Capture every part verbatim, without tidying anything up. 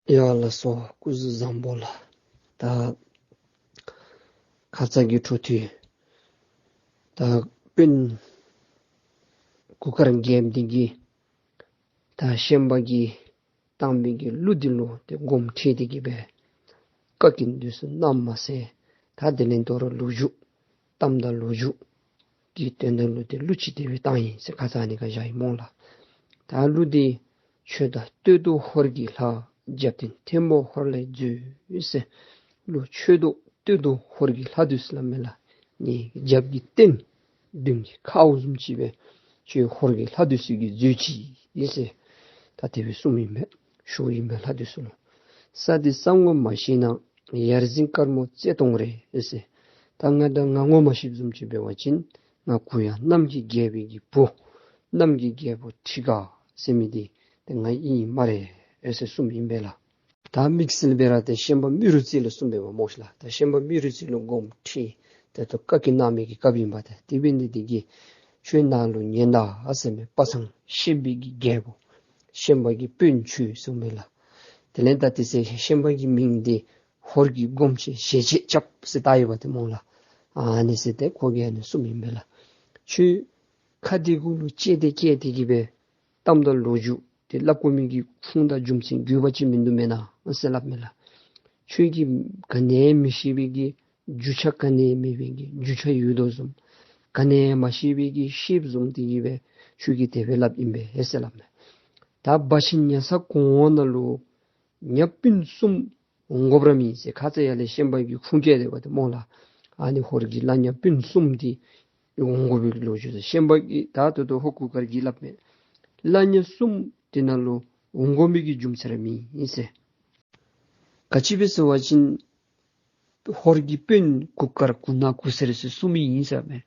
ཡ་ལགས་སོ། སྐུ་གཟུགས་བཟང་པོ་ལགས། ད་ཁ་ཙ་གི་འཕྲོ་མཐུད་ད་དཔོན་གུར་དཀར་རྒྱལཔོ་འདི་གིས་ད་ཤན་པ་གིས་བཏང་མི་གི་གླུ་འདི་ལུ་ཏེ་དགོངསམ་ཁྲེལ་ཏེ་གི་སྦེ་བཀའ་བཀྱོན་འདི་ཚུ་གནངམ་མ་ཚད་ད་དེ་ལས་དོ་རུང་ལོ་རྒྱུས་གཏམ་དང་ལོ་རྒྱུས་ཀྱི་དོན་དག་ལུ་ཏེ་གླུ་ཅིག་དེ་སྦེ་བཏང་ཡི་ཟེར་ཁ་ཙ་ཨ་ནི་ཁར་བཞག་ཡི་སྨོ་ལགས། ད་གླུ་འདི། ཆོས་དང་བསྟོད་དོ་ཧོར་གྱི་ལྷ། རྒྱབ་རྟེན་ཐལ་མོ་ཧོར་ལས་མཛོད་ཟེར། གླུ་མཆོད་དོ་བསྟོད་དོ་ཧོར་གྱི་ལྷ་འདི་ཚུ་ལགས་མེན་ལགས། ངེའི་རྒྱབ་ཀྱི་རྟེན་མདུན་གྱི་ཁཝ་བཟུམ་ཅིག་སྦེ་ཁྱོད་ཧོར་གྱི་ལྷ་འདི་ཚུ་གིས་མཛོད་ཅི་ཟེར། ད་དེ་སྦེ་གསུངམ་ཨིན་པས། ཞུཝ་ཨིན་པས་ལྷ་འདི་ཚུ་ལུ། ས་འདི་ས་ངོ་མ་ཤེས་ན། ཡར་འཛིན་དཀར་མོ་རྩེ་གདོང་རེད་ཟེར། ད་ང་ད་ང་ངོ་མ་ཤེསཔ་བཟུམ་ཅིག་འབད་བ་ཅིན་ང་གུ་ཡངས་གནམ་གྱི་རྒྱལ་པོའི་གི་བུ་གནམ་གྱི་རྒྱལ་པོ་ཁྲི་དགའ་ཟེར་མི་འདི་ཏེ་ང་ཨིན་སྨ་རེ་ཟེར་གསུངམ་ཨིན་པས་ལགས། ད་དམིགས་བསལ་སྦེ་ར་ཏེ་ཤན་པ་རྨེ་རུ་རྩེ་ལུ་གསུངམ་འབདཝ་སྨོ་ཤིག་ལགས། ད་ཤན་པ་རྨེ་རུ་རྩེ་ལུ་དགོངསམ་ཁྲེལ་ཏེ་ད་བཀའ་བཀྱོན་གནང་མི་གི་སྐབས་ཨིན་པས། ཏེ་དེ་འབད་ནི་འདི་གིས་ཁྱོད་ནཱ་ལུ་ཉན་ད་ཟེར་མས། པ་སངས་ཤན་པའི་གི་རྒྱལ་པོ་ཤན་པ་གི་དཔོན་ཁྱོད་གསུངམ་མས་ལགས། དེ་ལས་ད་དེ་ཚེ་ཤན་པ་གི་མིང་འདི་ཧོར་གྱི་སྒོམ་ཆེན་ཞལ་བྱེད་རྐྱབ་ཟེར་བཏགས་ཡོདཔ་འདི་སྨོ་ལགས། ཨ་ནི་ཟེར་ཏེ་ཁོ་གིས་ཨ་ནི་གསུངམ་ཨིན་པས་ལགས། ཁྱོད་ཁ་འདི་གུ་ལུ་ལྕེ་འདི་བཀལ་ཏེ་གི་སྦེ་གཏམ་དང་ལོ་རྒྱུས་འདི་སླབ་དགོ་མི་གི་ཁུངས་དང་རྒྱུ་མཚན་དགོས་པ་ཅིག་མིན་འདུག་མེན་ན་ཟེར་སླབ་མས་ལགས། ཁྱོད་ཀྱིས་ག་ནི་ཡང་མི་ཤེས་པའི་གི་རྒྱུས་ཆ་ག་ནི་ཡང་མེད་པའི་གི་རྒྱུས་ཆ་ཡོད་དོ་བཟུམ། ག་ནི་ཡང་མ་ཤེས་པའི་གི་ཤེསཔ་བཟུམ་འདི་གི་སྦེ་ཁྱོད་ཀྱིས་དེ་སྦེ་སླབ་ཨིན་པས་ཟེར་སླབ་མས། ད་འབའ་ཆེན་ཉ་ས་གོང་འོག་ནང་ལུ་ཉ་སྤུན་གསུམ་འོང་དགོཔ་ར་མེད་ཟེར། ཁ་ཙ་ཡར་ལས་ཤན་པ་གིས་ཁུངས་བཀལ་ཏེ་འབདཝ་འདི་སྨོ་ལགས། ཨ་ནི་ཧོར་གྱི་གླ་ཉ་སྤུན་གསུམ་འདི་འོང་དགོ་པའི་ལོ་རྒྱུས་ཟེར། ཤན་པ་གིས་ད་ད་ལྟོ་ཧོར་གུར་དཀར་གྱིས་སླབ་མས། གླ་ཉ་གསུམ་འདི་ནང་ལུ་འོང་དགོ་མི་གི་རྒྱུ་མཚན་ར་མེད་ཟེར། ག་ཅི་སྦེ་ཟེར་བ་ཅིན་ཧོར་གྱི་དཔོན་གུར་དཀར་གུར་ནག་གུར་སེར་ཟེར་གསུམ་ཨིན་ཟེར་མས།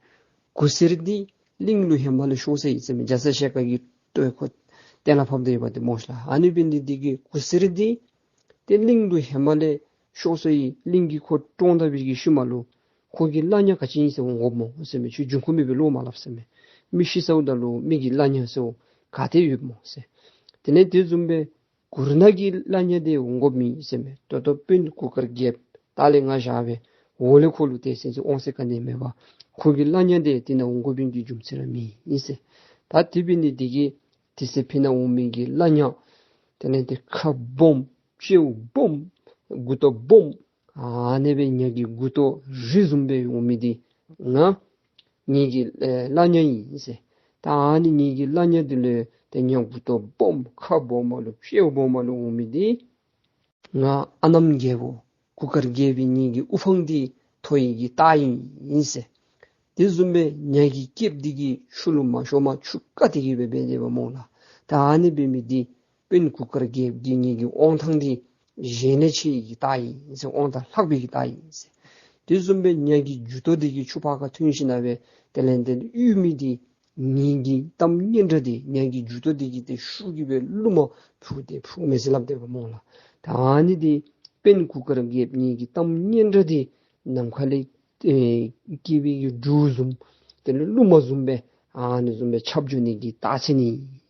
གུར་སེར་འདི་གླིང་ལུ་ཧེ་མ་ལས་ཤོར་སོ་ཡི་ཟེར་མས། རྒྱ་ཚ་ཞལ་དཀར་གྱིས་ཏེ་ཁོ་གཏན་ལ་ཕབ་སྟེ་ཡོདཔ་འདི་སྨོ་ཤིག་ལགས། ཨ་ནི་འབད་ནི་འདི་གིས་གུར་སེར་འདི་ཏེ་གླིང་ལུ་ཧེ་མ་ལས་ཤོར་སོ་ཡི། གླིང་གིས་ཁོ་བཀྲོངས་ད་པའི་གི་ཤུལ་མ་ལུ་ཁོ་གི་གླ་ཉ་ག་ཅི་ཨིན་ཟེར་འོང་དགོཔ་སྨོ་ཟེར་མས། ཁྱོད་འབྱུང་ཁུངས་མེད་པའི་བློ་མ་སླབ་ཟེར་མས། མི་ཤི་སོཝ་ད་ལུ་མི་གི་གླ་ཉ་ཟེར་ག་ཏེ་ཡོདཔ་སྨོ་ཟེར། དེ་ལས་དེ་བཟུམ་སྦེ་གུར་ནག་གི་གླ་ཉ་འདི་འོང་དགོཔ་མེད་ཟེར་མས། ད་ལྟོ་དཔོན་གུར་དཀར་རྒྱལཔོ་ད་ལས་ང་བཞག་སྦེ་འོག་ལས་ཁོ་ལུ་ཏེ་ཟེར་ཟེར་འོང་ས་ག་ནི་མེད་པར་ཁོ་གི་གླ་ཉ་འདི་དེ་ནང་འོང་དགོ་པའི་གི་རྒྱུ་མཚན་ར་མེད་ཟེར། ད་དེ་འབད་ནི་འདི་གིས་དེ་ཚེ་ཕི་ནང་འོང་མི་གི་གླ་ཉ་དེ་ལས་ཏེ་ཁ་སྦོམ་སྤྱི་བོ་སྦོམ་མགུ་ཏོ་སྦོམ་ཨ་ནི་སྦེ་ཉ་གི་མགུ་ཏོ་རི་བཟུམ་སྦེ་འོང་མི་འདི་ང་ངེ་གི་ཨེ་གླ་ཉ་ཨིན་ཟེར། ད་ཨ་ནི་ངེ་གི་གླ་ཉ་འདི་ལུ་ཏེ་ཉ་མགུ་ཏོ་སྦོམ་ཁ་སྦོམ་མ་ལུ་སྤྱི་བོ་སྦོམ་མ་ལུ་འོང་མི་འདི་ང་ཨ་ནམ་རྒྱལ་པོ་གུར་དཀར་རྒྱལ་པོའི་ངེ་གི་དབུ་འཕང་འདི་མཐོ་ཡི་གི་རྟགས་ཨིན་ཟེར། དེ་བཟུམ་སྦེ་ཉ་གི་སྐེདཔ་འདི་གིས་ཆུ་ལུ་མ་ཤོར་མ་ཆུ་བཀག་སྟེ་གི་སྦེ་འབད་དེ་འབདཝ་སྨོ་ལགས། ད་ཨ་ནི་འབད་མི་འདི་དཔོན་གུར་དཀར་རྒྱལཔོ་གི་ངེ་གི་དབང་ཐང་འདི་གཞན་ལས་ཆེ་བའི་གི་རྟགས་ཨིན་ཟེར། དབང་ཐང་ལྷག་པའི་གི་རྟགས་ཨིན་ཟེར། དེ་བཟུམ་སྦེ་ཉ་གི་མཇུག་ཏོ་འདི་གིས་ཆུ་ཕར་ཁ་ཐོན་ཞིནམ་ལས་དེ་ལས་ཏེ་གཡུག་མི་འདི་ངེ་གི་གཏམ་སྙན་གྲགས་འདི་ཉ་གི་མཇུག་ཏོ་འདི་གིས་ཏེ་ཤུགས་ཀྱིས་སྦེ་རླུང་མ་ཕུ་སྟེ་ཕུ་མས་ཟེར་སླབ་དེ་འབདཝ་སྨོ་ལགས། ད་ཨ་ནི་འདི་དཔོན་གུར་དཀར་རྒྱལཔོ་ངེ་གི་གཏམ་སྙན་གྲགས་འདི་ནམ་མཁའ་ལས་ཨེ་སྐྱེས་པའི་གི་འབྲུག་བཟུམ་དེ་ལས་རླུང་མ་བཟུམ་སྦེ་ཨ་ནི་བཟུམ་སྦེ་ཁྱབ་འགྱོ་ནི་གི་རྟགས་མཚན་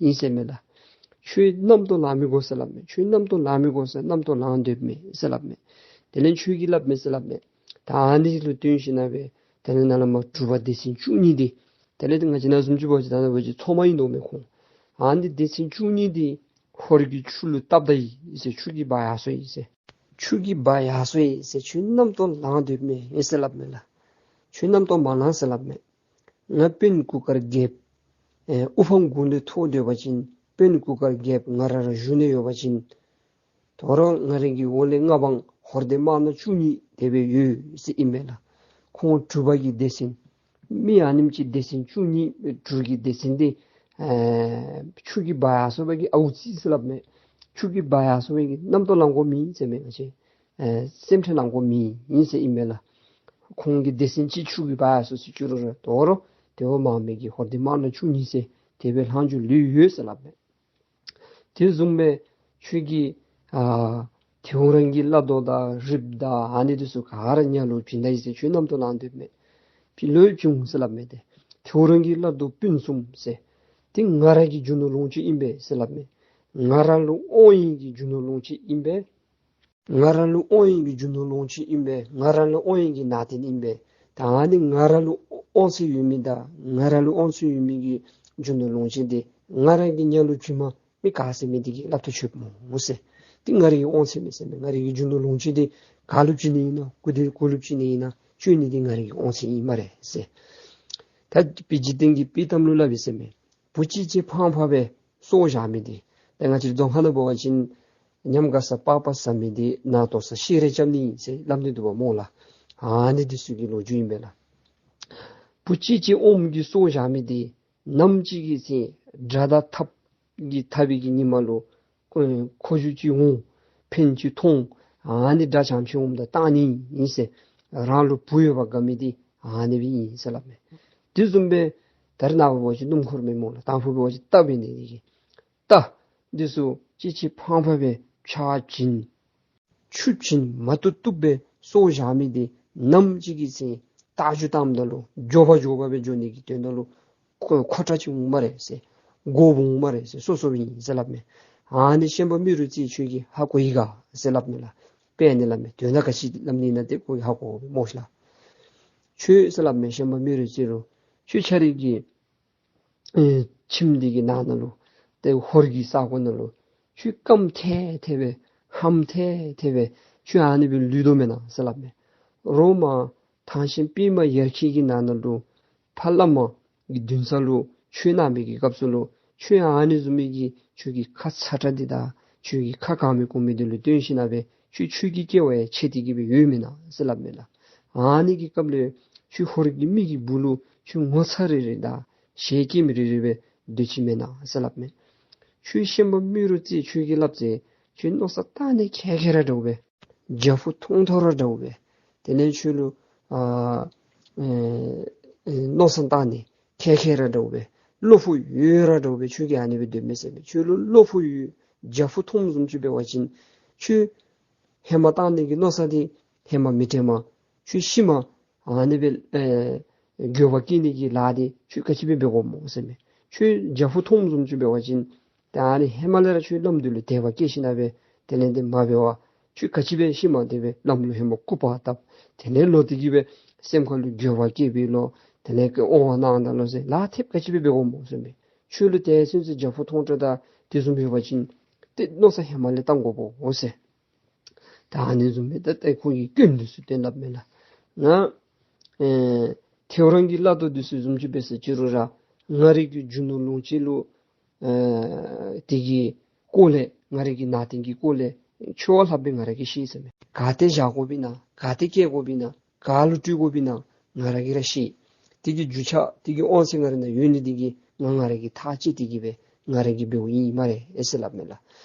ཨིན་ཟེར་མས་ལགས། ཁྱོད་རྣམ་རྟོག་ལང་མི་དགོ་ཟེར་སླབ་མས། ཁྱོད་རྣམ་རྟོག་ལང་མི་དགོ་ཟེར། རྣམ་རྟོག་ལང་སྡོདཔ་མས་ཟེར་སླབ་མས། དེ་ལས་ཁྱོད་ཀྱིས་སླབ་མས་ཟེར་སླབ་མས། ད་ཨ་ནི་ལུ་བརྟེན་ཞིནམ་ལས་དེ་ལས་ནཱ་ལས་མར་གྲུ་པ་སྡེ་ཚན་བཅུ་གཉིས་འདི་དེ་ལས་ཏེ་ང་བཅས་ནཱ་བཟུམ་ཅིག་འབད་བ་ཅིན་ད་ནཱ་འབད་བ་ཅིན་མཚོ་མ་ཨིན་དོ་མས་ཁོང་། ཨ་ནི་སྡེ་ཚན་བཅུ་གཉིས་འདི་ཧོར་གྱི་ཆུ་ལུ་བཏབ་ད་ཡི་ཟེར། ཆུ་གིས་འབག་ཡར་སོ་ཡི་ཟེར། ཆུ་གིས་འབག་ཡར་སོ་ཡི་ཟེར། ཁྱོད་རྣམ་རྟོག་ལང་སྡོདཔ་མས་ཟེར་སླབ་མས་ལགས། ཁྱོད་རྣམ་རྟོག་མ་ལང་ཟེར་སླབ་མས། ང་དཔོན་གུར་དཀར་རྒྱལཔོ་ཨེ་དབུ་འཕང་དགུང་ལས་མཐོ་སྡོད་པ་ཅིན་དཔོན་གུར་དཀར་རྒྱལཔོ་ང་ར་ར་བཞུགས་ནི་ཡོད་པ་ཅིན་དོ་རུང་ང་རའི་གི་འོག་ལས་མངའ་འབངས་ཧོར་སྡེ་དམར་ནག་བཅུ་གཉིས་དེ་སྦེ་ཡོད་ཟེར་ཨིན་མས་ལགས། ཁོང་གྲུ་པ་གི་སྡེ་ཚན་མི་ཨ་ནེམ་ཅིག་སྡེ་ཚན་བཅུ་གཉིས་གྲུ་གི་སྡེ་ཚན་འདི་ཨེ་ཆུ་གིས་འབག་ཡར་སོ་བའི་གི་ཨའུ་ཙི་ཟེར་སླབ་མས། ཆུ་གིས་འབག་ཡར་སོ་བའི་གི་རྣམ་རྟོག་ལང་དགོཔ་མེད་ཟེར་མས། ང་བཅས་ཨེ་སེམས་ཁྲལ་ལང་དགོཔ་མེད་ཨིན་ཟེར་ཨིན་མས་ལགས། ཁོང་གི་སྡེ་ཚན་ཅིག་ཆུ་གིས་འབག་ཡར་སོ་ཟེར་བཅུག་རུང་ར་དོ་རུང་དེ་བ་མང་མི་གི་ཧོར་སྡེ་དམར་ནག་བཅུ་གཉིས་ཟེར་དེ་སྦེ་ལྷག་རྒྱུ་ལོས་ཡོད་ཟེར་སླབ་མས། དེ་བཟུམ་སྦེ་ཁྱོད་ཀྱིས་ཨ་ཐེའུ་རང་གི་བླ་རྡོ་དང་རིགཔ་དང་ཨ་ནི་འདི་ཚུ་ག་ར་ཉ་ལུ་བྱིན་ད་ཡི་ཟེར། ཁྱོད་རྣམ་རྟོག་ལང་སྡོདཔ་མས། ཕྱི་ལོག་བྱིན་འོང་ཟེར་སླབ་མས། ཏེ་ཐེའུ་རང་གི་བླ་རྡོ་སྤུན་གསུམ་ཟེར་ཏེ་ང་ར་གི་རྒྱུ་ནོར་ལོངས་སྤྱོད་ཨིན་པས་ཟེར་སླབ་མས། ང་ར་ལུ་དབང་ཡོད་ཀྱི་རྒྱུ་ནོར་ལོངས་སྤྱོད་ཨིན་པས། ང་ར་ལུ་དབང་ཡོད་མི་གི་རྒྱུ་ནོར་ལོངས་སྤྱོད་ཨིན་པས། ང་ར་ལུ་དབང་ཡོད་མི་གི་ནང་རྟེན་ཨིན་པས། ད་ཨ་ནི་ང་ར་ལུ་དབང་ཚད་ཡོད་མི་དང་ང་ར་ལུ་དབང་ཚད་ཡོད་མི་གི་རྒྱུ་ནོར་ལོངས་སྤྱོད་འདི་ང་ར་གིས་ཉ་ལུ་བྱིན་མ་མི་ག་ཟེར་མི་འདི་གིས་སླབ་ཐག་ཆོད་སྨོ་ཟེར། འདི་ང་རའི་གི་དབང་ཚད་མེན་ཟེར་མས། ང་རའི་གི་རྒྱུ་ནོར་ལོངས་སྤྱོད་འདི་ག་ལུ་བྱིན་ནི་ཨིན་ན་གུ་དེ་གུ་ལུ་བྱིན་ནི་ཨིན་ན་སྤྱོད་ནི་འདི་ང་རའི་གི་དབང་ཚད་ཨིན་སྨ་རེ་ཟེར། ད་དཔེ་འཇིག་རྟེན་གྱི་དཔྱེ་གཏམ་ལུ་སླབ་ཨིན་ཟེར་མས། བུ་གཅིག་གཅིག་ཕངས་ཕངས་སྦེ་སྲོག་བཞག་མི་འདི། ད་ང་བཅས་རྫོང་ཁ་ནང་འབད་བ་ཅིན་ཉམས་དགའ་ས་པགས་པ་ཟ་མི་འདི་ནང་དོག་ས་ཤི་རེ་རྐྱབ་ནི་ཟེར་སླབ་ནི་འདུག་པ་སྨོ་ལགས། ཨ་ནི་འདི་ཚུ་གི་ལོ་རྒྱུས་ཨིན་པས་ལགས། བུ་གཅིག་གཅིག་ཨོམ་གྱི་སྲོག་བཞག་མི་འདི་ནམ་ཅིག་གི་ཚེ་དགྲ་དང་འཐབ་ཀྱི་འཐབ་པའི་གི་ཉིནམ་ལུ་ཁོ་ཁོ་ཤུགས་ཅིག་འོང་ཕན་ཅིག་ཐོགས། ཨ་ནི་དགྲ་བྱམས་ཆེ་འོངམ་ད་བཏང་ནི་ཨིན་ཟེར། རང་ལུ་བུ་ཡོད་པ་དགའ་མི་འདི་ཨ་ནི་སྦེ་ཨིན་ཟེར་སླབ་མས། དེ་བཟུམ་སྦེ་ད་རེས་ནངས་པ་འབད་བ་ཅིན་སྣུམ་འཁོར་མེན་སྨོ་ལགས། དང་ཕུ་འབད་བ་ཅིན་རྟ་འབད་ནི་འདི་གིས་རྟ་འདི་ཚུ་གཅིག་གཅིག་ཕངས་ཕངས་སྦེ་ཆག་བྱིན་ཆུ་བྱིན་མ་བཏུབ་བཏུབ་སྦེ་སྲོག་བཞག་མི་འདི་ནམ་ཅིག་གི་ཚེ་རྟ་རྒྱུག་བཏངམ་ད་ལུ་མགྱོགས་པ་མགྱོགས་པ་སྦེ་འགྱོ་ནི་གི་དོན་དག་ལུ་ཁོ་ཁོ་ཁྲ་ཅིག་འོང་སྨ་རེ་ཟེར། དགོཔ་འོང་སྨ་རེ་ཟེར་སོ་སོ་སྦེ་ཨིན་ཟེར་སླབ་མས། ཨ་ནི་ཤན་པ་རྨེ་རུ་རྩེ་ཁྱོད་ཀྱིས་ཧ་གོ་ཡི་ག་ཟེར་སླབ་མས་ལགས། དཔེ་ཨ་ནི་སླབ་མས། དོན་དག་ག་ཅི་སླབ་ནི་ཨིན་ན་འདི་ཁོ་གིས་ཧ་གོ་སྨོ་ཤ་ལགས། ཁྱོད་ཟེར་སླབ་མས། ཤན་པ་རྨེ་རུ་རྩེ་ལུ་ཁྱོད་ཁྱོད་རའི་གི་ཨེ་ཁྱིམ་འདི་གི་ནང་ན་ལུ་ཏེ་ཧོར་གྱི་ས་གོ་ནང་ལུ་ཁྱོད་སྐམ་ཐལ་ཐལ་སྦེ་ཧམ་ཐལ་ཐལ་སྦེ་ཁྱོད་ཨ་ནི་སྦེ་ལུས་དོ་མེན་ན་ཟེར་སླབ་མས། རོ་མ་ཐང་ཆེན་པདྨ་དབྱར་ཁྱི་གི་ནང་ན་ལུ་ཕ་བླ་མ་གི་མདུན་ས་ལུ་ཆོས་གནང་བའི་གི་སྐབས་སུ་ལུ་ཁྱོད་ཨ་ནི་བཟུམ་མའི་གི་ཁྱོད་ཀྱི་ཁ་ཚ་དྲགས་འདི་དང་ཁྱོད་ཀྱི་ཁ་གང་མི་གོ་མི་འདི་ལུ་བརྟེན་ཞིན་ན་སྦེ་ཁྱོད་ཆོས་ཀྱི་སྐལ་བ་ཡང་ཆད་དེ་གི་སྦེ་ཡོད་མེན་ན་ཟེར་སླབ་མས་ལགས། ཨ་ནི་གི་སྐབས་ལུ་ཁྱོད་ཧོར་གྱི་མི་གི་སྦུག་ལུ་ཁྱོད་ངོ་ཚ་རེ་རེ་དང་ཞེ་སྐྱེམས་རེ་རེ་སྦེ་སྡོད་ཅི་མེན་ན་ཟེར་སླབ་མས། ཁྱོད་ཤན་པ་རྨེ་རུ་རྩེ་ཁྱོད་ཀྱིས་སླབ་ཚེ་ཁྱོད་མནོ་བསམ་བཏང་ནི་ཁེ་ཁེ་ར་འདྲཝ་སྦེ་རྒྱ་ཕུག་མཐོང་ཐོས་ར་འདྲཝ་སྦེ་དེ་ལས་ཁྱོད་ལུ་ཨ་ཨེ་ཨེ་མནོ་བསམ་བཏང་ནི་ཁེ་ཁེ་ར་འདྲཝ་སྦེ་བློ་ཕུགས་ཡོད་ར་འདྲཝ་སྦེ་ཁྱོད་ཀྱིས་ཨ་ནི་སྦེ་སྡོད་མས་ཟེར་མས། ཁྱོད་ལུ་བློ་ཕུགས་ཡོད་རྒྱ་ཕུག་མཐོངམ་བཟུམ་ཅིག་འབད་བ་ཅིན་ཁྱོད་ཧེ་མ་བཏང་ནི་གི་མནོ་བསམ་འདི་ཧེ་མ་མི་འགྲུབ་མས། ཁྱོད་ཤི་མ་ཨ་ནི་སྦེ་ཨེ་འགྱོད་པ་སྐྱེ་ནི་གི་ལཱ་འདི་ཁྱོད་ག་ཅི་སྦེ་འབད་དགོཔ་སྨོ་ཟེར་མས། ཁྱོད་རྒྱ་ཕུག་མཐོངམ་བཟུམ་ཅིག་འབད་བ་ཅིན་ད་ཨ་ནི་ཧེ་མ་ལས་ར་ཁྱོད་བླམ་འདི་ལུ་དད་པ་སྐྱེ་ཞིན་ན་སྦེ་དེ་ལས་འདི་མ་འབད་བར་ཁྱོད་ག་ཅི་སྦེ་ཤི་མ་དེ་སྦེ་བླམ་ལུ་ཧེ་མ་སྐུར་པ་བཏབ། དེ་ལས་ལོག་སྟེ་གི་སྦེ་སེམས་ཁ་ལུ་འགྱོད་པ་སྐྱེ་བའི་ལོ། དེ་ལས་ཀྱི་ཨོ་ཝ་གནང་ད་ལོ་ཟེར་ལཱ་ཐེབས་ག་ཅི་སྦེ་འབད་དགོཔ་སྨོ་ཟེར་མས། ཁྱོད་ལུ་དེ་ཚུན་ཚོད་རྒྱ་ཕུག་མཐོང་དྲགས་དང་དེ་བཟུམ་ཡོད་པ་ཅིན་ཏེ་མནོ་བསམ་ཧེ་མ་ལས་བཏང་དགོཔ་འོང་ཟེར། ད་ཨ་ནི་བཟུམ་སྦེ་ད་ཏེ་ཁོ་གིས་སྐྱོན་འདི་ཚུ་སྟོན་སླབ་མས་ལགས། ང་ཨེ་ཐེའུ་རང་གི་བླ་རྡོ་འདི་ཚུ་བཟུམ་ཅིག་འབད་ཟེར་ཅི་རུང་ར་ང་རའི་གི་རྒྱུ་ནོར་ལོངས་སྤྱོད་ལུ་ཨེ་དེ་གི་སྐོར་ལས་ང་རའི་གི་ནང་རྟེན་གྱི་སྐོར་ལས་འཆི་བ་ལྷག་པའི་ང་ར་གིས་ཤེས་ཟེར་མས། ག་ཏེ་བཞག་དགོཔ་ཨིན་ན་ག་ཏེ་བསྐྱལ་དགོཔ་ཨིན་ན་ག་ལུ་སྤྲོད་དགོཔ་ཨིན་ན་ང་ར་གིས་ར་ཤེས། དེ་གི་རྒྱུ་ཆ་དེ་གི་དབང་ཚད་ང་རའི་ནང་ཡོད་ནི་དེ་གིས་ང་ང་ར་གིས་ཐག་བཅད་དེ་གི་སྦེ་ང་ར་གིས་འབདཝ་ཨིན་སྨ་རེ་ཨེ་ཟེར་སླབ་མས་ལགས།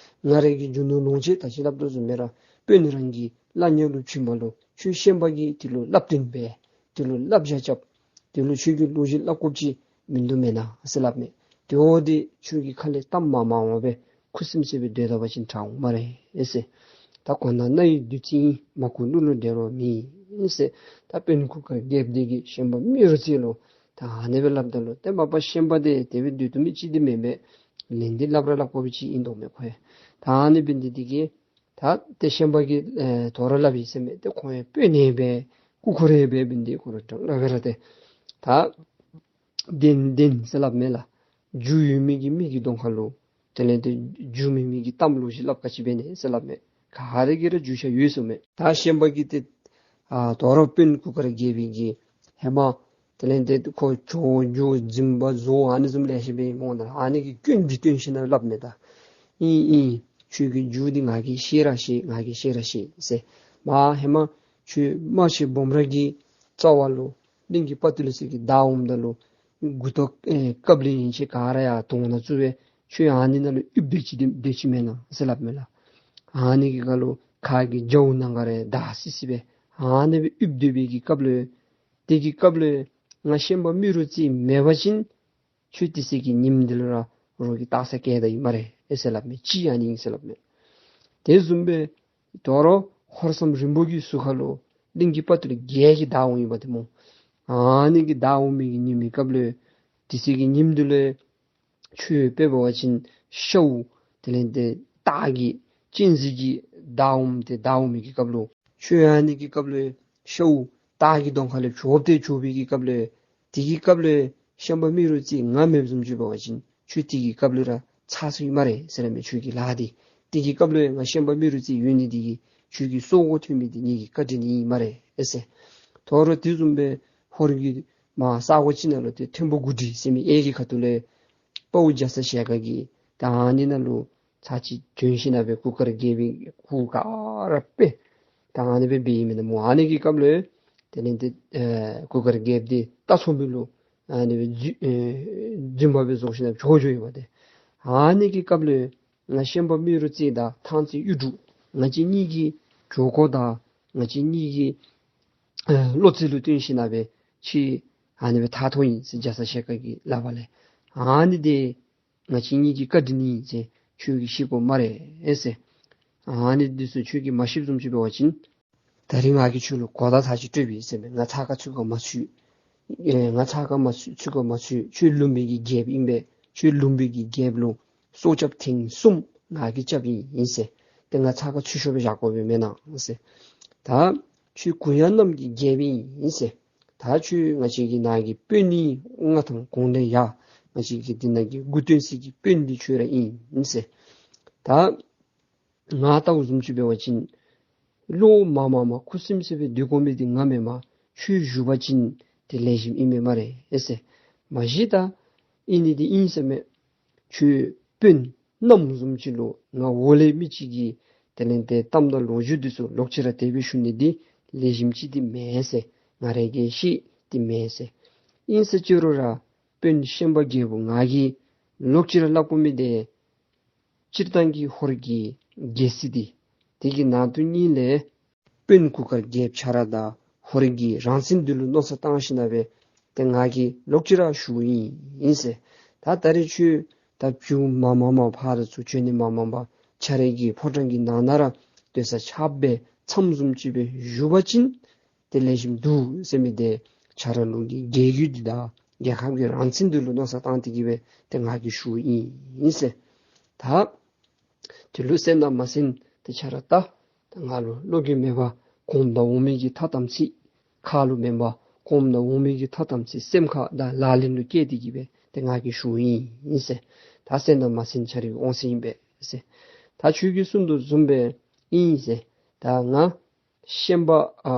ང་ར་གི་རྒྱུ་ནོར་ལོངས་སྤྱོད་ད་ཅི་སླབ་དོ་བཟུམ་སྦེ་ར་དཔོན་རང་གི་བླ་ཉ་ལུ་བྱིན་པ་ལུ་ཁྱོད་ཤན་པ་གིས་དེ་ལུ་བསླབ་སྟོན་འབད། དེ་ལུ་བསླབ་བྱ་རྐྱབ། དེ་ལུ་ཁྱོད་ཀྱིས་ལོ་རྒྱུས་སླབ་དགོཔ་ཅིག་མིན་འདུག་མེན་ན་ཟེར་སླབ་མས། དེ་འོ་དེ་ཁྱོད་ཀྱིས་ཁ་ལས་གཏམ་མ་མང་བ་སྦེ་ཁུ་སིམ་སི་སྦེ་སྡོད་ད་པ་ཅིན་དྲག་འོང་སྨ་རེ་ཨེ་ཟེར། ད་གོ་ན་ན་ཡི་བདུད་རྩི་ཨིན། མ་གོ་གླུ་ལུ་འགྲན་རོགས་མེད་ཨིན་ཟེར། ད་དཔོན་གུར་དཀར་རྒྱལཔོ་འདི་གིས་ཤན་པ་རྨེ་རུ་རྩེ་ལུ་ད་ཨ་ནི་སྦེ་སླབ་ད་ལུ་ཏེ་མ་པ་ཤན་པ་འདི་དེ་སྦེ་སྡོད་བཏུབ་མི་ཅིག་འདི་མེན་པས། ལན་འདི་སླབ་ར་སླབ་དགོ་པའི་ཅིག་ཨིན་དོ་མས་ཁོ་ཡང་། ད་ཨ་ནི་འབད་ནི་འདི་གིས་ད་ཏེ་ཤན་པ་གིས་ཨེ་དོ་རུང་སླབ་ཨིན་ཟེར་མས། ཏེ་ཁོང་ཡང་དཔོན་ཨིན་པས་སྐུ་འཁོར་ཨིན་པས་འབད་ནི་འདི་ཁོ་ར་དྲག་སླབ་པས་ར་ཏེ། ད་བདེན་བདེན་ཟེར་སླབ་མས་ལགས། རྒྱུ་ཡོད་མི་གི་མི་གི་གདོང་ཁ་ལུ་དེ་ལས་ཏེ་རྒྱུ་མེད་མི་གི་གཏམ་ལོག་ཅིག་སླབ་ག་ཅི་འབད་ནི་ཟེར་སླབ་མས། ག་ར་གི་ར་རྒྱུ་ཆ་ཡོད་ཟེར་མས། ད་ཤན་པ་གིས་ཏེ་ཨ་དོ་རུང་དཔོན་གུར་དཀར་རྒྱལཔོ་གིས་ཧེ་མ་དེ་ལས་ཏེ་ཁོ་ཇོ་རྒྱུ་འཛིན་པ་བཟོ་ཨ་ནི་བཟུམ་ལེ་ཤ་འབད་ཡི་སྨོ་ད། ཨ་ནི་གི་སྐྱོན་འདི་སྟོན་ཞིན་ན་སླབ་མས་ད། ཨིན་ཨིན་ཁྱོད་ཀྱི་རྒྱུ་འདི་ང་གིས་ཤེས་ར་ཤེས། ང་གིས་ཤེས་ར་ཤེས་ཟེར། མ་ཧེ་མ་ཁྱོད་རྨ་བྱའི་སྦོམ་ར་གི་རྩ་བ་ལུ་གླིང་གི་དཔའ་བརྟུལ་ཟེར་གི་བདའ་འོངམ་ད་ལུ་མགུ་ཏོ་ཨེ་རྐངམ་ལས་ཡན་ཆད་ག་ར་ཡར་དོང་ནང་བཙུགས་སྦེ་ཁྱོད་ཨ་ནི་ནང་ལུ་ཡིབ་སྡོད་ཅི་སྡོད་ཅི་མེན་ན་ཟེར་སླབ་མས་ལགས། ཨ་ནི་གི་ཁ་ལུ་ཁ་གི་རྒྱབ་ནང་ག་ར་བདའ་སི་སི་སྦེ་ཨ་ནི་སྦེ་ཡིབ་སྡོད་པའི་གི་སྐབས་ལུ་དེ་གི་སྐབས་ལུ་ང་ཤན་པ་རྨེ་རུ་རྩེ་མེད་པ་ཅིན་ཁྱོད་དེ་ཚེ་གི་ཉིནམ་འདི་ལུ་ར་རོགས་ཀྱིས་བཏགས་ས་བཀལ་ད་ཡི་སྨ་རེ་ཨེ་ཟེར་སླབ་མས། ཅིག་ཨ་ནི་ཨིན་ཟེར་སླབ་མས། དེ་བཟུམ་སྦེ་དོ་རུང་ཧོར་ཟམ་རིང་པོ་གི་ཟུར་ཁ་ལུ་གླིང་གི་དཔའ་བརྟུལ་བརྒྱད་ཀྱིས་བདའ་འོང་ཡི་པ་ཏེ་སྨོ། ཨ་ནི་གིས་བདའ་འོང་མི་གི་ཉིནམ་གི་སྐབས་ལུ་དེ་ཚེ་གི་ཉིནམ་འདི་ལུ་ཁྱོད་དཔེ་འབད་བ་ཅིན་ཤཝ་དེ་ལས་ཏེ་སྟག་གི་གཅན་གཟན་གྱི་ བདའ་འོངམ་ཏེ་བདའ་འོང་མི་གི་སྐབས་ལུ་ཁྱོད་ཨ་ནི་གི་སྐབས་ལུ་ཤཝ་སྟག་གི་གདོང་ཁ་ལས་བྱོག་སྟེ་བྱོག་པའི་གི་སྐབས་ལུ་དེ་གི་སྐབས་ལུ་ཤན་པ་རྨེ་རུ་རྩེ་ང་མེདཔ་བཟུམ་ཅིག་འབད་བ་ཅིན་ཁྱོད་དེ་གི་སྐབས་ལུ་ར་ཚར་སོ་ཡི་སྨ་རེ་ཟེར་ར་མས། ཁྱོད་ཀྱི་ལཱ་འདི་དེ་གི་སྐབས་ལུ་ང་ཤན་པ་རྨེ་རུ་རྩེ་ཡོད་ནི་དེ་གིས་ཁྱོད་ཀྱི་སྲོག་མགོ་ཐོན་མི་འདི་ངེ་གི་བཀའ་དྲིན་ཨིན་སྨ་རེ་ཟེར། དོ་རུང་དེ་བཟུམ་སྦེ་ཧོར་གྱི་མར་ས་གོ་ཅིག་ནང་ལུ་ཏེ་མཐོན་པོ་གུ་ཌི་ཟེར་མི་གཡས་ཀྱི་ཁ་ཐུག་ལས་དཔའ་བོ་རྒྱ་ཚ་ཞལ་དཀར་གྱིས་ད་ཨ་ནི་ནང་ལུ་ཚར་གཅིག་བྱོན་ཞིནམ་ལས་གུར་དཀར་རྒྱལ་པོའི་གུར་དཀར་ར་སྦེ་ད་ཨ་ནི་སྦེ་འབད་ཡི་མེན་ན་སྨོ། ཨ་ནི་གི་སྐབས་ལུ་དེ་ལས་ཏེ་ཨེ་གུར་དཀར་རྒྱལཔོ་འདི་རྟ་ཚོང་པའི་ལུ་ཨ་ནི་སྦེ་རྫུན་ཨེ་རྫུན་པ་སྦེ་བཟོ་ཞིནམ་ལས་བྱོག་འགྱོ་ཡོདཔ་ཏེ། ཨ་ནི་གི་སྐབས་ལུ་ང་ཤན་པ་རྨེ་རུ་རྩེ་དང་ཐང་རྩེ་གཡུ་འབྲུག་ང་བཅས་གཉིས་ཀྱི་གྲོས་འགོ་དང་ང་བཅས་གཉིས་ཀྱི་ཨེ་བློ་རྩེ་ལུ་བརྟེན་ཞིནམ་ལས་ཁྱོད་ཨ་ནི་སྦེ་ཐར་ཐོབ་ཡི་ཟེར་རྒྱ་ཚ་ཞལ་དཀར་གྱིས་སླབ་པ་ལས། ཨ་ནི་འདི་ང་བཅས་གཉིས་ཀྱི་བཀའ་དྲིན་ཨིན་ཟེར། ཁྱོད་ཀྱིས་ཤེས་དགོ་སྨ་རེ་ཟེར། ཨ་ནི་འདི་ཚུ་ཁྱོད་ཀྱིས་མ་ཤེསཔ་བཟུམ་ཅིག་འབད་བ་ཅིན་ད་རིས་ང་གིས་ཁྱོད་ལུ་གོ་བརྡ་ཚར་གཅིག་སྤྲོད་པས་ཟེར་མས། ང་ཚ་ཁ་ཚུད་ག་མ་ཚུད། ཨེ་ང་ཚ་ཁ་མ་ཚུད་ཚུད་ག་མ་ཚུད། ཁྱོད་ལུང་པའི་གི་རྒྱལཔོ་ཨིན་པས། ཁྱོད་ལུང་པའི་གི་རྒྱལཔོ་ལུ་སྲོག་སྐྱབས་ཐེངས་གསུམ་ང་གིས་རྐྱབ་ཨིན་ཟེར། ཏེ་ང་ཚ་ཁ་ཚུད་ཤོར་སྦེ་བཞག་དགོ་པས་མེན་ན་ཟེར། ད་ཁྱོད་གུ་ཡངས་གནམ་གྱི་རྒྱལཔོ་ཨིན་ཟེར། ད་ཁྱོད་ང་བཅས་ཀྱི་ནང་གི་དཔོན་ཨིན། མངའ་ཐང་གོང་ལས་ཡར་ང་བཅས་ཀྱི་འདི་ནང་གི་འགོ་སྟོན་ས་གི་དཔོན་འདི་ཁྱོད་ར་ཨིན་ཟེར། ད་ང་ལྟ་བུ་བཟུམ་ཅིག་འབད་བ་ཅིན་བློ་མ་མ་མ་ཁུ་སིམ་སིམ་སྦེ་སྡོད་དགོ་མི་འདི་ང་མེན་པར་ཁྱོད་བཞུགས་པ་ཅིན་ཏེ་ལེགས་ཤོམ་ཨིན་མས་སྨ་རེ་ཟེར། མ་གཞི་ད་ཨིན་ནི་འདི་ཨིན་ཟེར་མས། ཁྱོད་དཔོན་མནའམ་བཟུམ་ཅིག་ལུ་ང་འོག་ལས་མི་ཅིག་གིས་དེ་ལས་ཏེ་གཏམ་དང་ལོ་རྒྱུས་འདི་ཚུ་ལོག་ཅི་ར་དེ་སྦེ་ཞུ་ནི་འདི་ལེགས་ཤོམ་ཅིག་འདི་མེན་ཟེར། ང་ར་གིས་ཤེས་འདི་མེན་ཟེར། ཨིན་ཟེར་ཅི་རུང་ར་དཔོན་ཤན་པ་རྒྱལ་པོ་ང་གིས་ལོག་ཅི་ར་སླབ་དགོ་མི་འདི་སྤྱིར་བཏང་གི་ཧོར་གྱི་རྒྱལ་སྲིད་འདི་དེ་གི་ནང་དོན་ཉིད་ལས་དཔོན་གུར་དཀར་རྒྱལཔོ་ཁྱོད་ར་དང་ཧོར་གྱི་རང་བཙན་འདི་ལུ་མནོ་བསམ་བཏང་ཞིནམ་ལས་ཏེ་ང་གིས་ལོག་ཅི་ར་ཞུཝ་ཨིན་ཟེར། ད་ད་རིས་ཁྱོད་ད་བྱོན་མ་མ་མ་ཕར་ཚུར་བྱོན་ནི་མ་མ་མ་ཁྱོད་རའི་གི་ཕོ་བྲང་གི་ནང་ན་ར་སྡོད་ས་ཆགསཔ་སྦེ་མཚམས་བཟུམ་ཅིག་སྦེ་བཞུགས་པ་ཅིན་ཏེ་ལེགས་ཤོམ་འདུག་ཟེར་མི་འདི་ཁྱོད་ར་ལུ་གི་རྒྱལ་བརྒྱུད་འདི་དང་རྒྱལ་ཁབ་ཀྱི་རང་བཙན་འདི་ལུ་མནོ་བསམ་བཏང་སྟེ་གི་སྦེ་ཏེ་ང་གིས་ཞུཝ་ཨིན་ཟེར། ད་དེ་ལུ་གསན་དང་མ་གསན་ཏེ་ཁྱོད་ར་ད་ད་ང་ལུ་བློ་འགྱོད་མེད་པར་གོངམ་དང་འོག་མའི་གི་ཐ་དམ་ཚིག་ཁ་ལུ་མེན་པར་གོངམ་དང་འོག་མའི་གི་ཐ་དམ་ཚིག་སེམས་ཁར་དང་ལག་ལེན་ལུ་བཀལ་ཏེ་གི་སྦེ་ཏེ་ང་གིས་ཞུཝ་ཨིན་ཟེར། ད་གསན་དང་མ་གསན་ཁྱོད་རའི་དབང་ཚད་ཨིན་པས་ཟེར། ད་ཁྱོད་ཀྱིས་གསུང་དོ་བཟུམ་སྦེ་ཨིན་ཟེར། ད་ང་ཤན་པ་ཨ་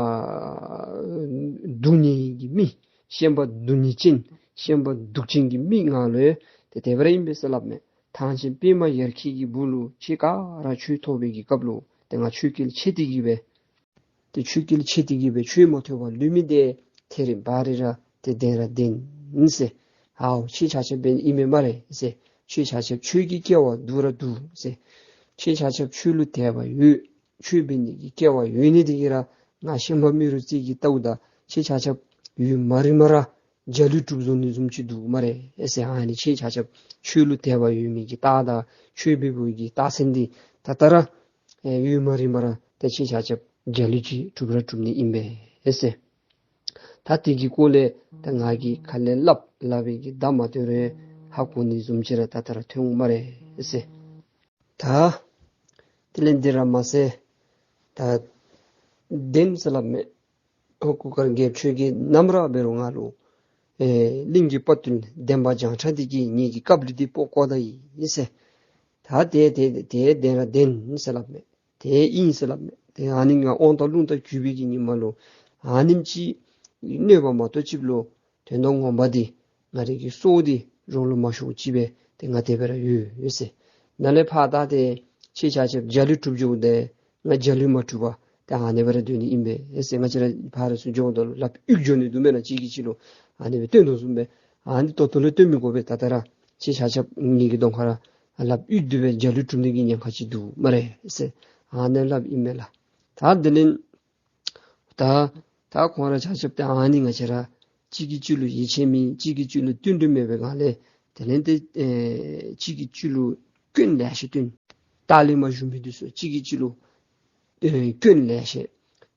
དུག་ནི་གི་མི་ཤན་པ་དུག་ནི་ཅན་ཤན་པ་དུག་ཅན་གྱི་མི་ང་ལུ་ཏེ་དེ་སྦེ་ར་ཨིན་པས་ཟེར་སླབ་མས། ཐང་ཆེན་པདྨ་ཡར་ཁྱི་གི་སྦུག་ལུ་ཁྱོད་ག་ར་ཆོས་ཐོབ་པའི་གི་སྐབས་ལུ་ཏེ་ང་ཆོས་སྐལ་ཆད་དེ་གི་སྦེ་ཏེ་ཆོས་སྐལ་ཆད་དེ་གི་སྦེ་ཆོས་མ་ཐོས་པར་ལུས་མི་འདི་ཐད་རི་བ་རི་ར་ཏེ་བདེན་ར་བདེན་ཟེར། ཨའོ་ཁྱོད་ཆ་ཁྱབ་འབད་ནི་ཨིན་མས་སྨ་རེ་ཟེར། ཁྱོད་ཆ་ཁྱབ་ཆོས་ཀྱི་སྐལ་བ་འདུག་ར་འདུག་ཟེར། ཁྱོད་ཆ་ཁྱབ་ཆོས་ལུ་དད་པ་ཡོད། ཆོས་འབད་ནི་གི་སྐལ་བ་ཡོད་ནི་དེ་གིས་ར་ང་ཤན་པ་རྨེ་རུ་རྩེ་གི་ལྟཝ་ད་ཁྱོད་ཆ་ཁྱབ་ཡུན་མ་རིངམ་ར་འཇའ་ལུས་གྲུབ་བཟོ་ནི་བཟུམ་ཅིག་འདུག་སྨ་རེ་ཟེར། ཨ་ནི་ཁྱོད་ཆ་ཁྱབ་ཆོས་ལུ་དད་པ་ཡོད་མི་གི་རྟགས་དང་ཆོས་འབད་བའི་གི་རྟགས་མཚན་འདི་ད་ལྟོ་ར་ཨེ་ཡུན་མ་རིངམ་ར་ད་ཁྱོད་ཆ་ཁྱབ་འཇའ་ལུས་ཅིག་གྲུབ་ར་གྲུབ་ནི་ཨིན་པས་ཟེར། ད་དེ་གི་སྐོར་ལས་ད་ང་གིས་ག་ལས་སླབ་སླབ་པའི་གི་བརྡ་མ་སྟོན་རུང་ཧ་གོ་ནི་བཟུམ་ཅིག་ར་ད་ལྟོ་ར་ཐོན་འོང་སྨ་རེ་ཟེར། ད་དེ་ལས་འདི་ར་མ་ཚད་ད་བདེན་ཟེར་སླབ་མས། ཨོ་གུར་དཀར་རྒྱལཔོ་ཁྱོད་ཀྱིས་ནམ་ར་འབད་རུང་ང་ལུ་ཨེ་གླིང་གི་དཔའ་བརྟུལ་འདན་མ་བྱང་ཁྲ་འདི་གིས་ངེ་གི་དཀའ་ལས་འདི་སྤོ་བཀོ་ད་ཡི་ཟེར། ད་དེ་དེ་དེ་བདེན་ར་བདེན་ཟེར་སླབ་མས། དེ་ཨིན་ཟེར་སླབ་མས། ཏེ་ཨ་ནི་ང་དབང་དང་ལུང་དང་གུས་པའི་གི་ཉི་མ་ལུ་ཨ་ནེམ་ཅིག་གནོད་པ་མ་གཏོགས་ཅིག་ལུ་དོན་དག་ངོ་མ་འདི་ང་རའི་གི་སྲོག་འདི་རོགས་ལུ་མ་ཤོར་ཅིག་སྦེ་ཏེ་ང་དེ་སྦེ་ར་ཡོད་ཡོད་ཟེར། ནཱ་ལས་ཕར་ད་ཏེ་ཁྱེད་ཆ་ཁྱབ་འཇའ་ལུས་གྲུབ་འགྱོཝ་ད་ང་འཇའ་ལུས་མ་གྲུབ་པར་ཏེ་ཨ་ནེ་སྦེ་ར་སྡོད་ནི་ཨིན་པས་ཟེར། ང་བཅས་ར་ཕར་ཚུར་འགྱོཝ་ད་ལུ་ལགཔ་གཡུག་འགྱོ་ནི་འདུག་མེན་ན། གཅིག་གིས་གཅིག་ལུ་ཨ་ནེ་སྦེ་སྟོན་དོ་བཟུམ་སྦེ་ཨ་ནི་ད་ལྟོ་ལས་སྟོན་མི་དགོ་པས། ད་ལྟོ་ར་ཁྱེད་ཆ་ཁྱབ་ངེ་གི་གདོང་ཁར་ར་ལགཔ་གཡུག་སྟེ་སྦེ་འཇའ་ལུས་གྲུབ་ནི་གི་ཉེན་ཁ་ཅིག་འདུག་སྨ་རེ་ཟེར། ཨ་ནེ་སླབ་ཨིན་མས་ལགས། ད་དེ་ལས་ད་ད་ཁོང་ར་ཆ་ཁྱབ་ཏེ་ཨ་ནི་ང་བཅས་ར་གཅིག་གིས་གཅིག་ལུ་ཡིད་ཆེས་མེད། གཅིག་གིས་གཅིག་ལུ་བསྟུན་གྲོས་མེད་པའི་སྒང་ལས་དེ་ལས་ཏེ་ཨེ་གཅིག་གིས་གཅིག་ལུ་སྐྱོན་ལེ་ཤ་སྟོན། ལྟག་ལས་མར་བཞུགས་མི་འདི་ཚུ་གཅིག་གིས་གཅིག་ལུ་ཨེ་སྐྱོན་ལེ་ཤ།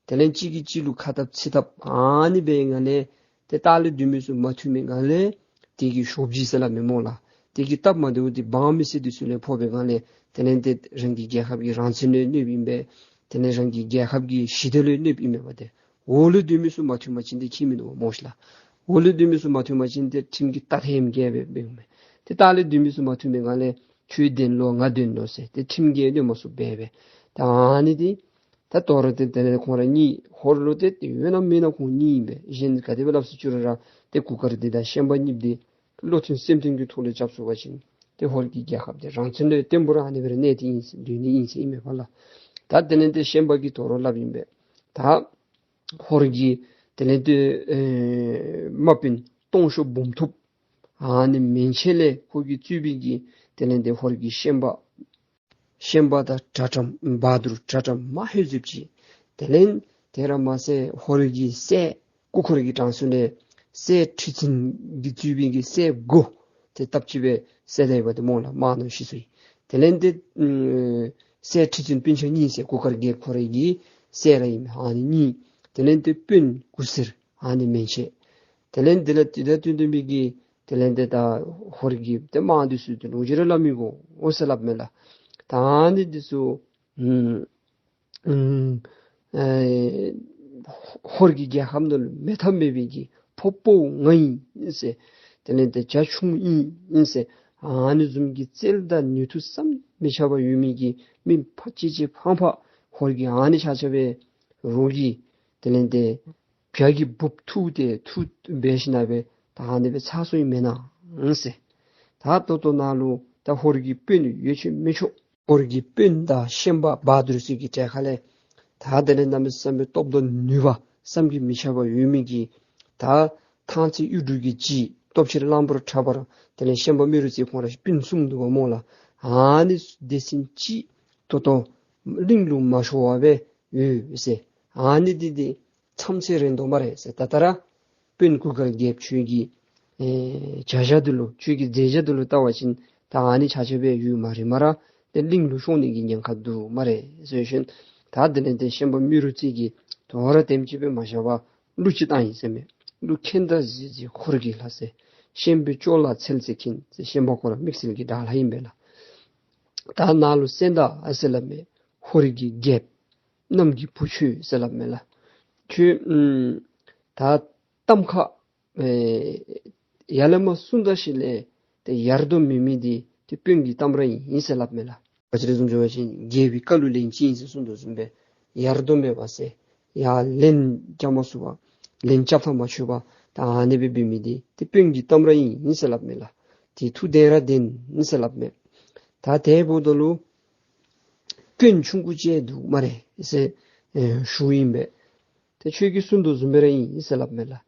དེ་ལས་གཅིག་གིས་གཅིག་ལུ་ཁ་འཐབ་ཚིག་འཐབ་ཨ་ནི་འབད་སྒང་ལས་ཏེ་ལྟག་ལས་སྡོད་མི་ཚུ་མ་མཐུན་པའི་སྒང་ལས་དེ་གི་ཤོབ་རྗེས་ཟེར་སླབ་མས་སྨོ་ལགས། དེ་གི་སྟབས་མ་བདེཝ་འདི་འབངས་མི་སེར་འདི་ཚུ་ལུ་ཕོག་པའི་སྒང་ལས་དེ་ལས་ཏེ་རང་གི་རྒྱལ་ཁབ་ཀྱི་རང་བཙན་ལུ་གནོདཔ་ཨིན་པས། དེ་ལས་རང་གི་རྒྱལ་ཁབ་ཀྱི་ཞི་བདེ་ལུ་གནོདཔ་ཨིན་མས་པ་ཏེ། འོག་ལུ་སྡོད་མི་ཚུ་མ་མཐུན་པ་ཅིན་ཏེ་ཁྱིམ་མི་འདུག་པ་སྨོ་ཤི་ལགས། འོག་ལུ་སྡོད་མི་ཚུ་མ་མཐུན་པ་ཅིན་ཏེ་ཁྲིམས་ཀྱི་ལྟག་ཐལ་འགལ་སྦེ་འབདཝ་མས། ཏེ་ལྟག་ལུ་སྡོད་མི་ཚུ་མ་མཐུན་པའི་སྒང་ལས་ཁྱོད་བདེན་ལོ་ང་བདེན་ལོ་ཟེར་ཏེ་ཁྲིམས་འགལ་སྡོད་མ་ཚུགས་པས་པས། ད་ཨ་ནི་འདི་ད་དོ་རུང་ཏེ་དེ་ལས་ཁོང་ར་གཉིས་ཧོར་ལུ་ཏེ་ཡོད་ན་མེད་ན་ཁོང་གཉིས་ཨིན་པས། གཞན་ག་དེ་སྦེ་སླབ་སུ་བཅུག་རུང་ར་ཏེ་གུར་དཀར་འདི་དང་ཤན་པ་གཉིས་འདི་བློ་མཐུན་སེམས་མཐུན་གྱི་ཐོག་ལུ་རྐྱབ་ཚུགས་པ་ཅིན་ཏེ་ཧོར་གྱི་རྒྱལ་ཁབ་འདི་རང་བཙན་ལུ་བརྟན་པོ་ར་ཨ་ནི་སྦེ་ར་གནས་ཏེ་ཨིན་ཟེར་སྡོད་ནི་ཨིན་ཟེར་ཨིན་མས་པ་ལགས། ད་དེ་ལས་ཏེ་ཤན་པ་གིས་དོ་རུང་སླབ་ཨིན་པས། ད་ཧོར་གྱི་དེ་ལས་ཏེ་ཨེ་དམག་དཔོན་སྟོང་ཤོག་འབུམ་ཐུབ་ཨ་ནི་མན་ཆད་ལས་ཁོ་གིས་གཙོས་པའི་གི་དེ་ལས་ཏེ་ཧོར་གྱི་ཤན་པ་ཤན་པ་དང་གྲྭ་ཁྲམ་བ་དུར་གྲྭ་ཁྲམ་མ་ཧེ་ཟུབ་ཅིག། དེ་ལས་དེ་ར་མ་ཚད་ཧོར་གྱི་སྲས་སྐུ་འཁོར་གྱི་གྲངས་སུ་ལས་སྲས་ཁྲི་བཙུན་གྱིས་གཙོས་པའི་གི་སྲས་དགུ་དེ་སྟབས་གཅིག་སྦེ་བསད་ད་ཡི་པ་ཏེ་སྨོ་ལགས། དམག་ནང་ཤི་སོ་ཡི། དེ་ལས་ཏེ་ཨམ་སྲས་ཁྲི་བཙུན་སྤུན་ཆ་གཉིས་ཟེར་གུར་དཀར་རྒྱལཔོ་ཁོ་རའི་གི་སྲས་ར་ཨིན་མས། ཨ་ནི་གཉིས། དེ་ལས་ཏེ་དཔོན་དགུ་ཟེར་ཨ་ནི་མན་ཆད། དེ་ལས་དེ་ལས་དེ་ལས་ཏེ་དེ་མི་གི་དེ་ལས་ཏེ་ད་ཧོར་གྱི་ཏེ་དམག་འདི་ཚུ་ཏེ་ལོག་ཅི་ར་སླབ་མི་དགོ་འོང་ཟེར་སླབ་མས་ལགས། ད་ཨ་ནི་འདི་ཚུ་ཨུམ་ཨུམ་ཨེ་ཧོར་གྱི་རྒྱལ་ཁམས་ནང་ལུ་མེད་ཐབས་མེད་པའི་གི་ཕོ་དཔའ་བོ་ང་ཨིན་ཟེར། དེ་ལས་ཏེ་བྱ་ཁྱུང་ཨིན་ཨིན་ཟེར། ཨ་ནི་བཟུམ་གྱི་རྩལ་དང་ནུས་མཐུ་བསམ་མི་ཁྱབ་པ་ཡོད་མི་གི་མི་ཕར་གཅེས་གཅེས་ཕངས་ཕངས་ཧོར་གྱི་ཨ་ནི་ཆ་ཁྱབ་སྦེ་རོགས་ཀྱི་དེ་ལས་ཏེ་བྱ་གི་འབུཔ་འཐུ་སྟེ་འཐུ་འབད་ཞིན་ན་སྦེ་ད་ཨ་ནི་སྦེ་ཚར་སོ་ཡི་མེན་ན་ཟེར། ད་ད་ལྟོ་ནཱ་ལུ་ད་ཧོར་གྱི་དཔོན་ཡོད་ཆོག་མེད་ཆོག་ཧོར་གྱི་དཔོན་དང་ཤན་པ་བ་དུར་ཚུ་གི་གྲལ་ཁ་ལས་ད་དེ་ལས་གནམ་མེད་ས་མེད་སྟོབས་དང་ནུས་པ་བསམ་གྱིས་མི་ཁྱབ་པ་ཡོད་མི་གི་ད་ཐང་རྩེ་གཡུ་འབྲུག་གི་གཅིག་སྟོབས་ཆེན་གླང་པོ་ཁྲ་འབར་དེ་ལས་ཤན་པ་རྨེ་རུ་རྩེ་ཁོང་ར་སྤུན་གསུམ་འདུག་པ་སྨོ་ལགས། ཨ་ནི་སྡེ་ཚན་གཅིག་ད་ལྟོ་གླིང་ལུ་མ་ཤོར་བར་སྦེ་ཡོད་ཟེར། ཨ་ནི་འདི་འདི་མཚམས་ཚད་རན་དོ་སྨ་རེ་ཟེར། ད་ད་ར་དཔོན་གུར་དཀར་རྒྱལཔོ་ཁྱོད་ཀྱི་ཨེ་བྱ་བྱ་འདི་ལུ་ཁྱོད་ཀྱི་མཛད་བྱ་འདི་ལུ་བལྟ་བ་ཅིན་ད་ཨ་ནི་ཆ་ཁྱབ་སྦེ་ཡོད་སྨ་རེ་སྨ་ར། ཏེ་གླིང་ལུ་ཤོར་ནི་གི་ཉེན་ཁ་འདུག་སྨ་རེ་ཟེར་ཞིནམ་ད་དེ་ལས་ཏེ་ཤན་པ་རྨེ་རུ་རྩེ་གིས་དོ་རུང་དེམ་ཅིག་སྦེ་མ་བཞག་པར་གླུ་ཅིག་བཏང་ཡི་ཟེར་མས། གླུ་མཁྱེན་དང་གཟི་བརྗིད་ཧོར་གྱི་ལྷ་ཟེར། ཤན་པའི་ཅོག་ལ་ཚལ་རྩེ་མཁན་ཟེར། ཤན་པ་ཁོ་ར་དམིགས་བསལ་གྱི་དགྲ་ལྷ་ཨིན་པས་ལགས། ད་ནཱ་ལུ་གསན་དང་ཨ་ཟེར་སླབ་མས། ཧོར་གྱི་རྒྱལཔོ་གནམ་གྱི་བུ་ཁྱོད་ཟེར་སླབ་མས་ལགས། ཁྱོད་ཨུམ་ད་གཏམ་ཁ་ཨེ་ཡར་ལས་མར་གསུངས་ད་ཞིནམ་ལས་ཏེ་ཡར་དོ་མེད་མི་འདི་ཏེ་དཔོན་གྱི་གཏམ་ར་ཨིན་ཟེར་སླབ་མས་ལགས། ག་ཅི་ར་བཟུམ་ཅིག་འབད་བ་ཅིན་རྒྱལ་པོའི་བཀའ་ལུ་ལན་ཅིག་ཨིན་ཟེར་གསུངས་དོ་བཟུམ་སྦེ་ཡར་དོ་མེད་པ་ཟེར་ཡར་ལན་རྐྱབ་མ་ཚུགས་པར་ལན་རྐྱབ་ཐངས་མ་ཆོད་པར་ད་ཨ་ནི་སྦེ་འབད་མི་འདི་ཏེ་དཔོན་གྱི་གཏམ་ར་ཨིན་ཟེར་སླབ་མས་ལགས། ཏེ་ཐུགས་བདེན་ར་བདེན་ཟེར་སླབ་མས། ད་དེ་འབདཝ་ད་ལུ་དཔོན་ཆུང་ཀུ་ཅིག་འདུག་སྨ་རེ་ཟེར་ཨེ་ཞུཝ་ཨིན་པས། ཏེ་ཁྱོད་ཀྱིས་གསུངས་དོ་བཟུམ་སྦེ་ར་ཨིན་ཟེར་སླབ་མས་ལགས།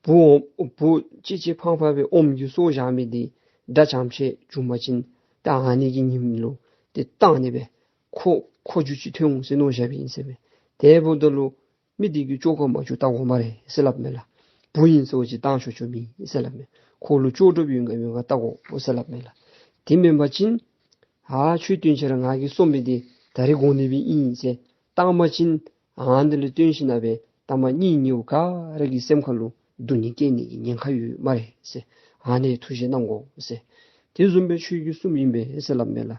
བུ་འོམ་བུ་གཅེས་གཅེས་ཕངས་ཕངས་སྦེ་ཨོམ་གྱིས་སྲོག་བཞག་མི་འདི་དགྲ་ཙམ་ཅིག་བྱུང་པ་ཅིན་ད་ཨ་ནི་གི་ཉིནམ་ལུ་ཏེ་བཏང་ནི་སྦེ་ཁོ་ཁོ་རྒྱུ་ཅིག་ཐོན་འོང་ཟེར་མནོ་བཞགཔ་ཨིན་ཟེར་མས། དེ་འབདཝ་ད་ལུ་མི་འདི་གིས་ཅོག་ཁ་མ་བཅུག་བལྟ་དགོ་སྨ་རེ་ཟེར་སླབ་མས་ལགས། བུ་ཨིན་ཟེར་བ་ཅིན་བཏང་ཆོག་ཆོག་མེད་ཟེར་སླབ་མས། ཁོ་ལུ་ལྕོགས་གྲུབ་ཡོད་ག་མེད་ག་བལྟ་དགོ་ཟེར་སླབ་མས་ལགས། དེ་མེན་པ་ཅིན་ཨ་ཁྱོད་བཏོན་ཅི་ར་ང་གིས་གསོ་མི་འདི་ད་རིས་དགོ་ནི་སྦེ་ཨིན་ཟེར་བཏང་པ་ཅིན་ཨ་འདི་ལུ་བཏོན་ཞིནམ་ལས་ད་མ་གཉེན་ཉེཝ་ག་ར་གི་སེམས་ཁ་ལུ་སྡུག་བསྔལ་སྐྱེ་ནི་གི་ཉེན་ཁ་ཡོད་སྨ་རེ་ཟེར། ཨ་ནི་ཐུགས་ཞིབ་གནང་དགོ་ཟེར། དེ་བཟུམ་སྦེ་ཁྱོད་ཀྱིས་གསུངམ་ཨིན་པས་ཟེར་སླབ་མས་ལགས།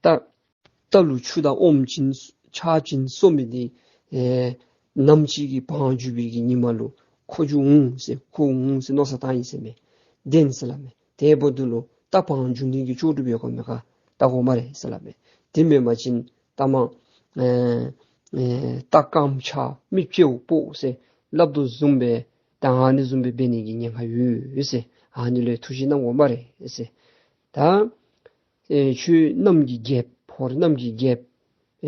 ད་རྟ་ལུ་ཆུ་དང་ཨོམ་བྱིན་ཆར་བྱིན་གསོ་མི་འདི་ཨེ་ནམ་ཅིག་གི་བང་རྒྱུག་པའི་གི་ཉིནམ་ལུ་ཁོ་རྒྱུག་འོང་ཟེར་ཁོ་འོང་ཟེར་མནོ་བསམ་བཏང་ཡི་ཟེར་མས། བདེན་ཟེར་སླབ་མས། དེ་འབདཝ་ད་ལུ་རྟ་བང་རྒྱུག་ནི་གི་ལྕོགས་གྲུབ་ཡོད་ག་མེད་ག་བལྟ་དགོ་སྨ་རེ་ཟེར་སླབ་མས། དེ་མེན་པ་ཅིན་ད་མ་ཨེ་ཨེ་རྟ་རྐངམ་ཆག་མི་བཅོལཝ་སྤོ་ཟེར་སླབ་དོ་བཟུམ་སྦེ་ད་ཨ་ནི་བཟུམ་སྦེ་འབད་ནི་གི་ཉེན་ཁ་ཡོད་ཟེར། ཨ་ནི་ལུ་ཐུགས་ཞིབ་གནང་དགོ་སྨ་རེ་ཟེར། ད་ཨེ་ཁྱོད་གནམ་གྱི་རྒྱལཔོ་ཧོར་གནམ་གྱི་རྒྱལཔོ་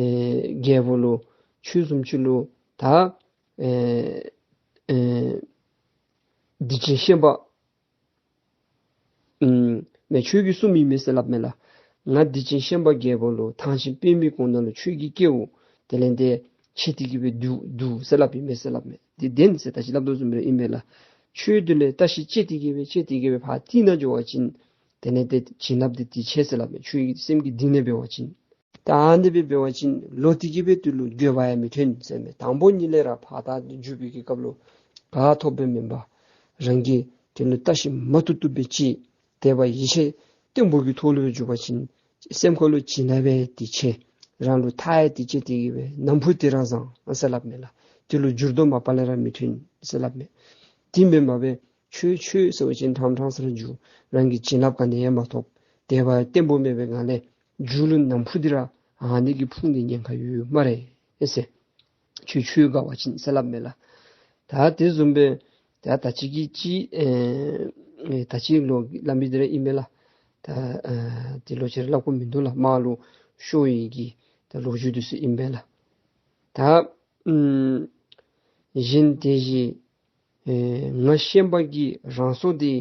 ཨེ་རྒྱལ་པོ་ལུ་ཁྱོད་བཟུམ་ཅིག་ལུ་ད་ཨེ་ཨེ་སྡིག་ཅན་ཤན་པ་ཨུམ་མེན་ཁྱོད་ཀྱིས་གསུངམ་ཨིན་མས་ཟེར་སླབ་མས་ལགས། ང་སྡིག་ཅན་ཤན་པ་རྒྱལ་པོ་ལུ་ཐང་ཆེན་པདྨའི་གོང་ན་ལུ་ཁྱོད་ཀྱི་སྐལཝ་དེ་ལས་ཏེ་ཆད་དེ་གི་སྦེ་འདུག་འདུག་ཟེར་སླབ་ཨིན་མས་ཟེར་སླབ་མས། འདི་བདེན་ཟེར་ད་ཅི་སླབ་དོ་བཟུམ་ར་ཨིན་མས་ལགས། ཁྱོད་འདི་ལས་བཀྲ་ཤིས་བཅད་དེ་གི་སྦེ་བཅད་དེ་གི་སྦེ་ཕར་བཏིང་ནང་འགྱོ་བ་ཅིན་དེ་ལས་ཏེ་བྱིན་རླབས་འདི་དེ་ཆད་ཟེར་སླབ་མས། ཁྱོད་ཀྱི་སེམས་ཀྱི་གཏིང་ནས་འབད་བ་ཅིན། ད་ཨ་ནི་སྦེ་འབད་བ་ཅིན་ལོག་སྟེ་གི་སྦེ་དེ་ལུ་འགྱོད་པ་ཡང་མི་ཐོན་ཟེར་མས། དང་པོ་ཉིད་ལས་ར་ཕར་ད་འགྱོ་བའི་གི་སྐབས་ལུ་ག་ཐོབ་སྦེ་མེན་པར་རང་གིས་དེ་ལུ་བཀྲ་ཤིས་མ་བཏུབ་བཏུབ་སྦེ་ཅིག་དད་པ་ཡིད་ཆེས་ བརྟན་པོ་གི་ཐོག་ལུ་འགྱོ་བ་ཅིན་སེམས་ཁ་ལུ་བྱིན་རླབས་འདི་ཆེ། རང་ལུ་མཐའ་ཡས་འདི་ཆེ། དེ་གིས་སྦེ་ནམ་ཕུགས་འདི་ར་བཟང་ཟེར་སླབ་མས་ལགས། དེ་ལུ་འགྱུར་ལྡོག་མ་པ་ལས་ར་མི་ཐོན་ཟེར་སླབ་མས། དེ་མེན་པར་སྦེ་ཆོས་ཆོས་ཟེར་བ་ཅིན་ཕྲང་ཕྲང་ས་ར་འགྱོ། རང་གི་བྱིན་རླབས་ག་ནི་ཡང་མ་ཐོབ། དད་པ་བརྟན་པོ་མེད་པའི་སྒང་ལས་མཇུག་ལུ་ནམ་ཕུགས་འདི་ར་ཨ་ནི་གི་ཕུང་ནི་ཉེན་ཁ་ཡོད་སྨ་རེ་ཟེར། ཆོས་ཆོས་དགའ་བ་ཅིན་ཟེར་སླབ་མས་ལགས། ད་དེ་བཟུམ་སྦེ་ད་ད་ཅི་གི་ཅི་ཨེ་ད་ཅི་ལོ་གི་ལམ་འདི་ར་ཨིན་པས་ལགས། ད་ཨེ་དེ་ལོ་ཅིག་ར་སླབ་དགོཔ་མིན་འདུག་ལགས། མར་ལུ་ཤོར་ཡི་གི་ད་ལོ་རྒྱུས་འདི་ཚུ་ཨིན་པས་ལགས། ད་ཨམ་གཞན་དེ་བཞིན་ཨེ་ང་ཤན་པ་གིས་རང་སྲོག་འདི་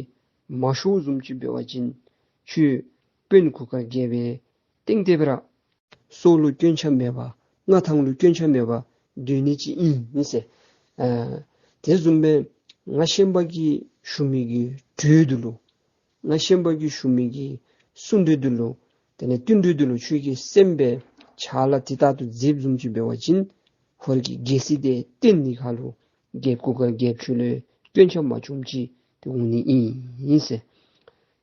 མ་ཤོར་བཟུམ་ཅིག་འབད་བ་ཅིན་ཁྱོད་དཔོན་གུར་དཀར་རྒྱལཔོ་གཏིང་སྟེ་སྦེ་ར་སྲོག་ལུ་སྐྱོན་ཆ་མེད་པར་མངའ་ཐང་ལུ་སྐྱོན་ཆ་མེད་པར་སྡོད་ནི་ཅིག་ཨིན་ཟེར། ཨ་དེ་བཟུམ་སྦེ་ང་ཤན་པ་གིས་ཞུ་མི་གི་གྲོས་འདི་ལུ་ང་ཤན་པ་གིས་ཞུ་མི་གི་གསུང་གྲོས་འདི་ལུ་དེ་ལས་བསྟུན་གྲོས་འདི་ལུ་ཁྱོད་ཀྱི་སེམས་སྦེ་ཕྱག་ལཱ་དེ་ལྟར་དུ་མཛདཔ་བཟུམ་ཅིག་འབད་བ་ཅིན་ཧོར་གྱི་རྒྱལ་སྲིད་འདི་བརྟན་ནི་ཁར་ལུ་རྒྱལཔོ་གུར་དཀར་རྒྱལཔོ་ཁྱོད་ལུ་སྐྱོན་ཆ་མ་བྱུངམ་ཅིག་དེ་འོང་ནི་ཨིན་ཟེར།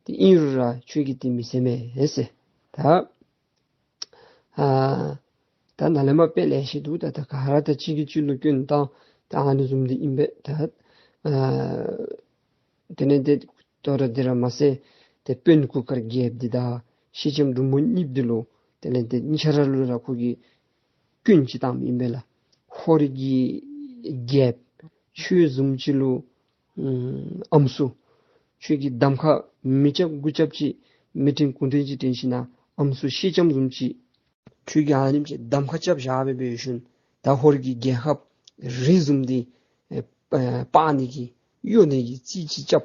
དེ་ཨིན་རུང་ར་ཁྱོད་ཀྱིས་དེ་མི་གསན་མས་ཟེར། ད་ཨ་ད་ནཱ་ལས་མར་དཔེ་ལེ་ཤ་འདུག། ད་ད་ག་ར་ད་གཅིག་གིས་གཅིག་ལུ་སྐྱོན་བཏང་། ད་ཨ་ནི་བཟུམ་འདི་ཨིན་པས། ད་ཨ་དེ་ལས་དེ་དོ་རུང་དེ་ར་མ་ཚད་དེ་དཔོན་གུར་དཀར་རྒྱལཔོ་འདི་དང་སེང་ལྕམ་འབྲུག་མོ་གཉིསཔོ་འདི་ལུ་དེ་ལས་དེ་གཉིས་ཆ་ར་ལུ་ར་ཁོ་གིས་སྐྱོན་ཅིག་བཏངམ་ཨིན་པས་ལགས། ཧོར་གྱི་རྒྱལཔོ་ཁྱོད་བཟུམ་ཅིག་ལུ་ཨམ་སྲུ་ཁྱོད་ཀྱིས་གདམ་ཁ་མི་རྐྱབ་དགུ་རྐྱབ་ཅིག་མི་དྲན་དགུ་དྲན་ཅིག་དྲན་ཞིན་ན་ཨམ་སྲུ་སེང་ལྕམ་བཟུམ་ཅིག་ཁྱོད་ཀྱིས་ཨ་ནེམ་ཅིག་གདམ་ཁ་རྐྱབ་བཞག་སྦེ་འབད་ཞིནམ་ད་ཧོར་གྱི་རྒྱལ་ཁབ་རི་བཟུམ་འདི་ཨེ་སྤར་ནི་གི་གཡོ་ནི་གི་རྩིས་ཅིག་རྐྱབ།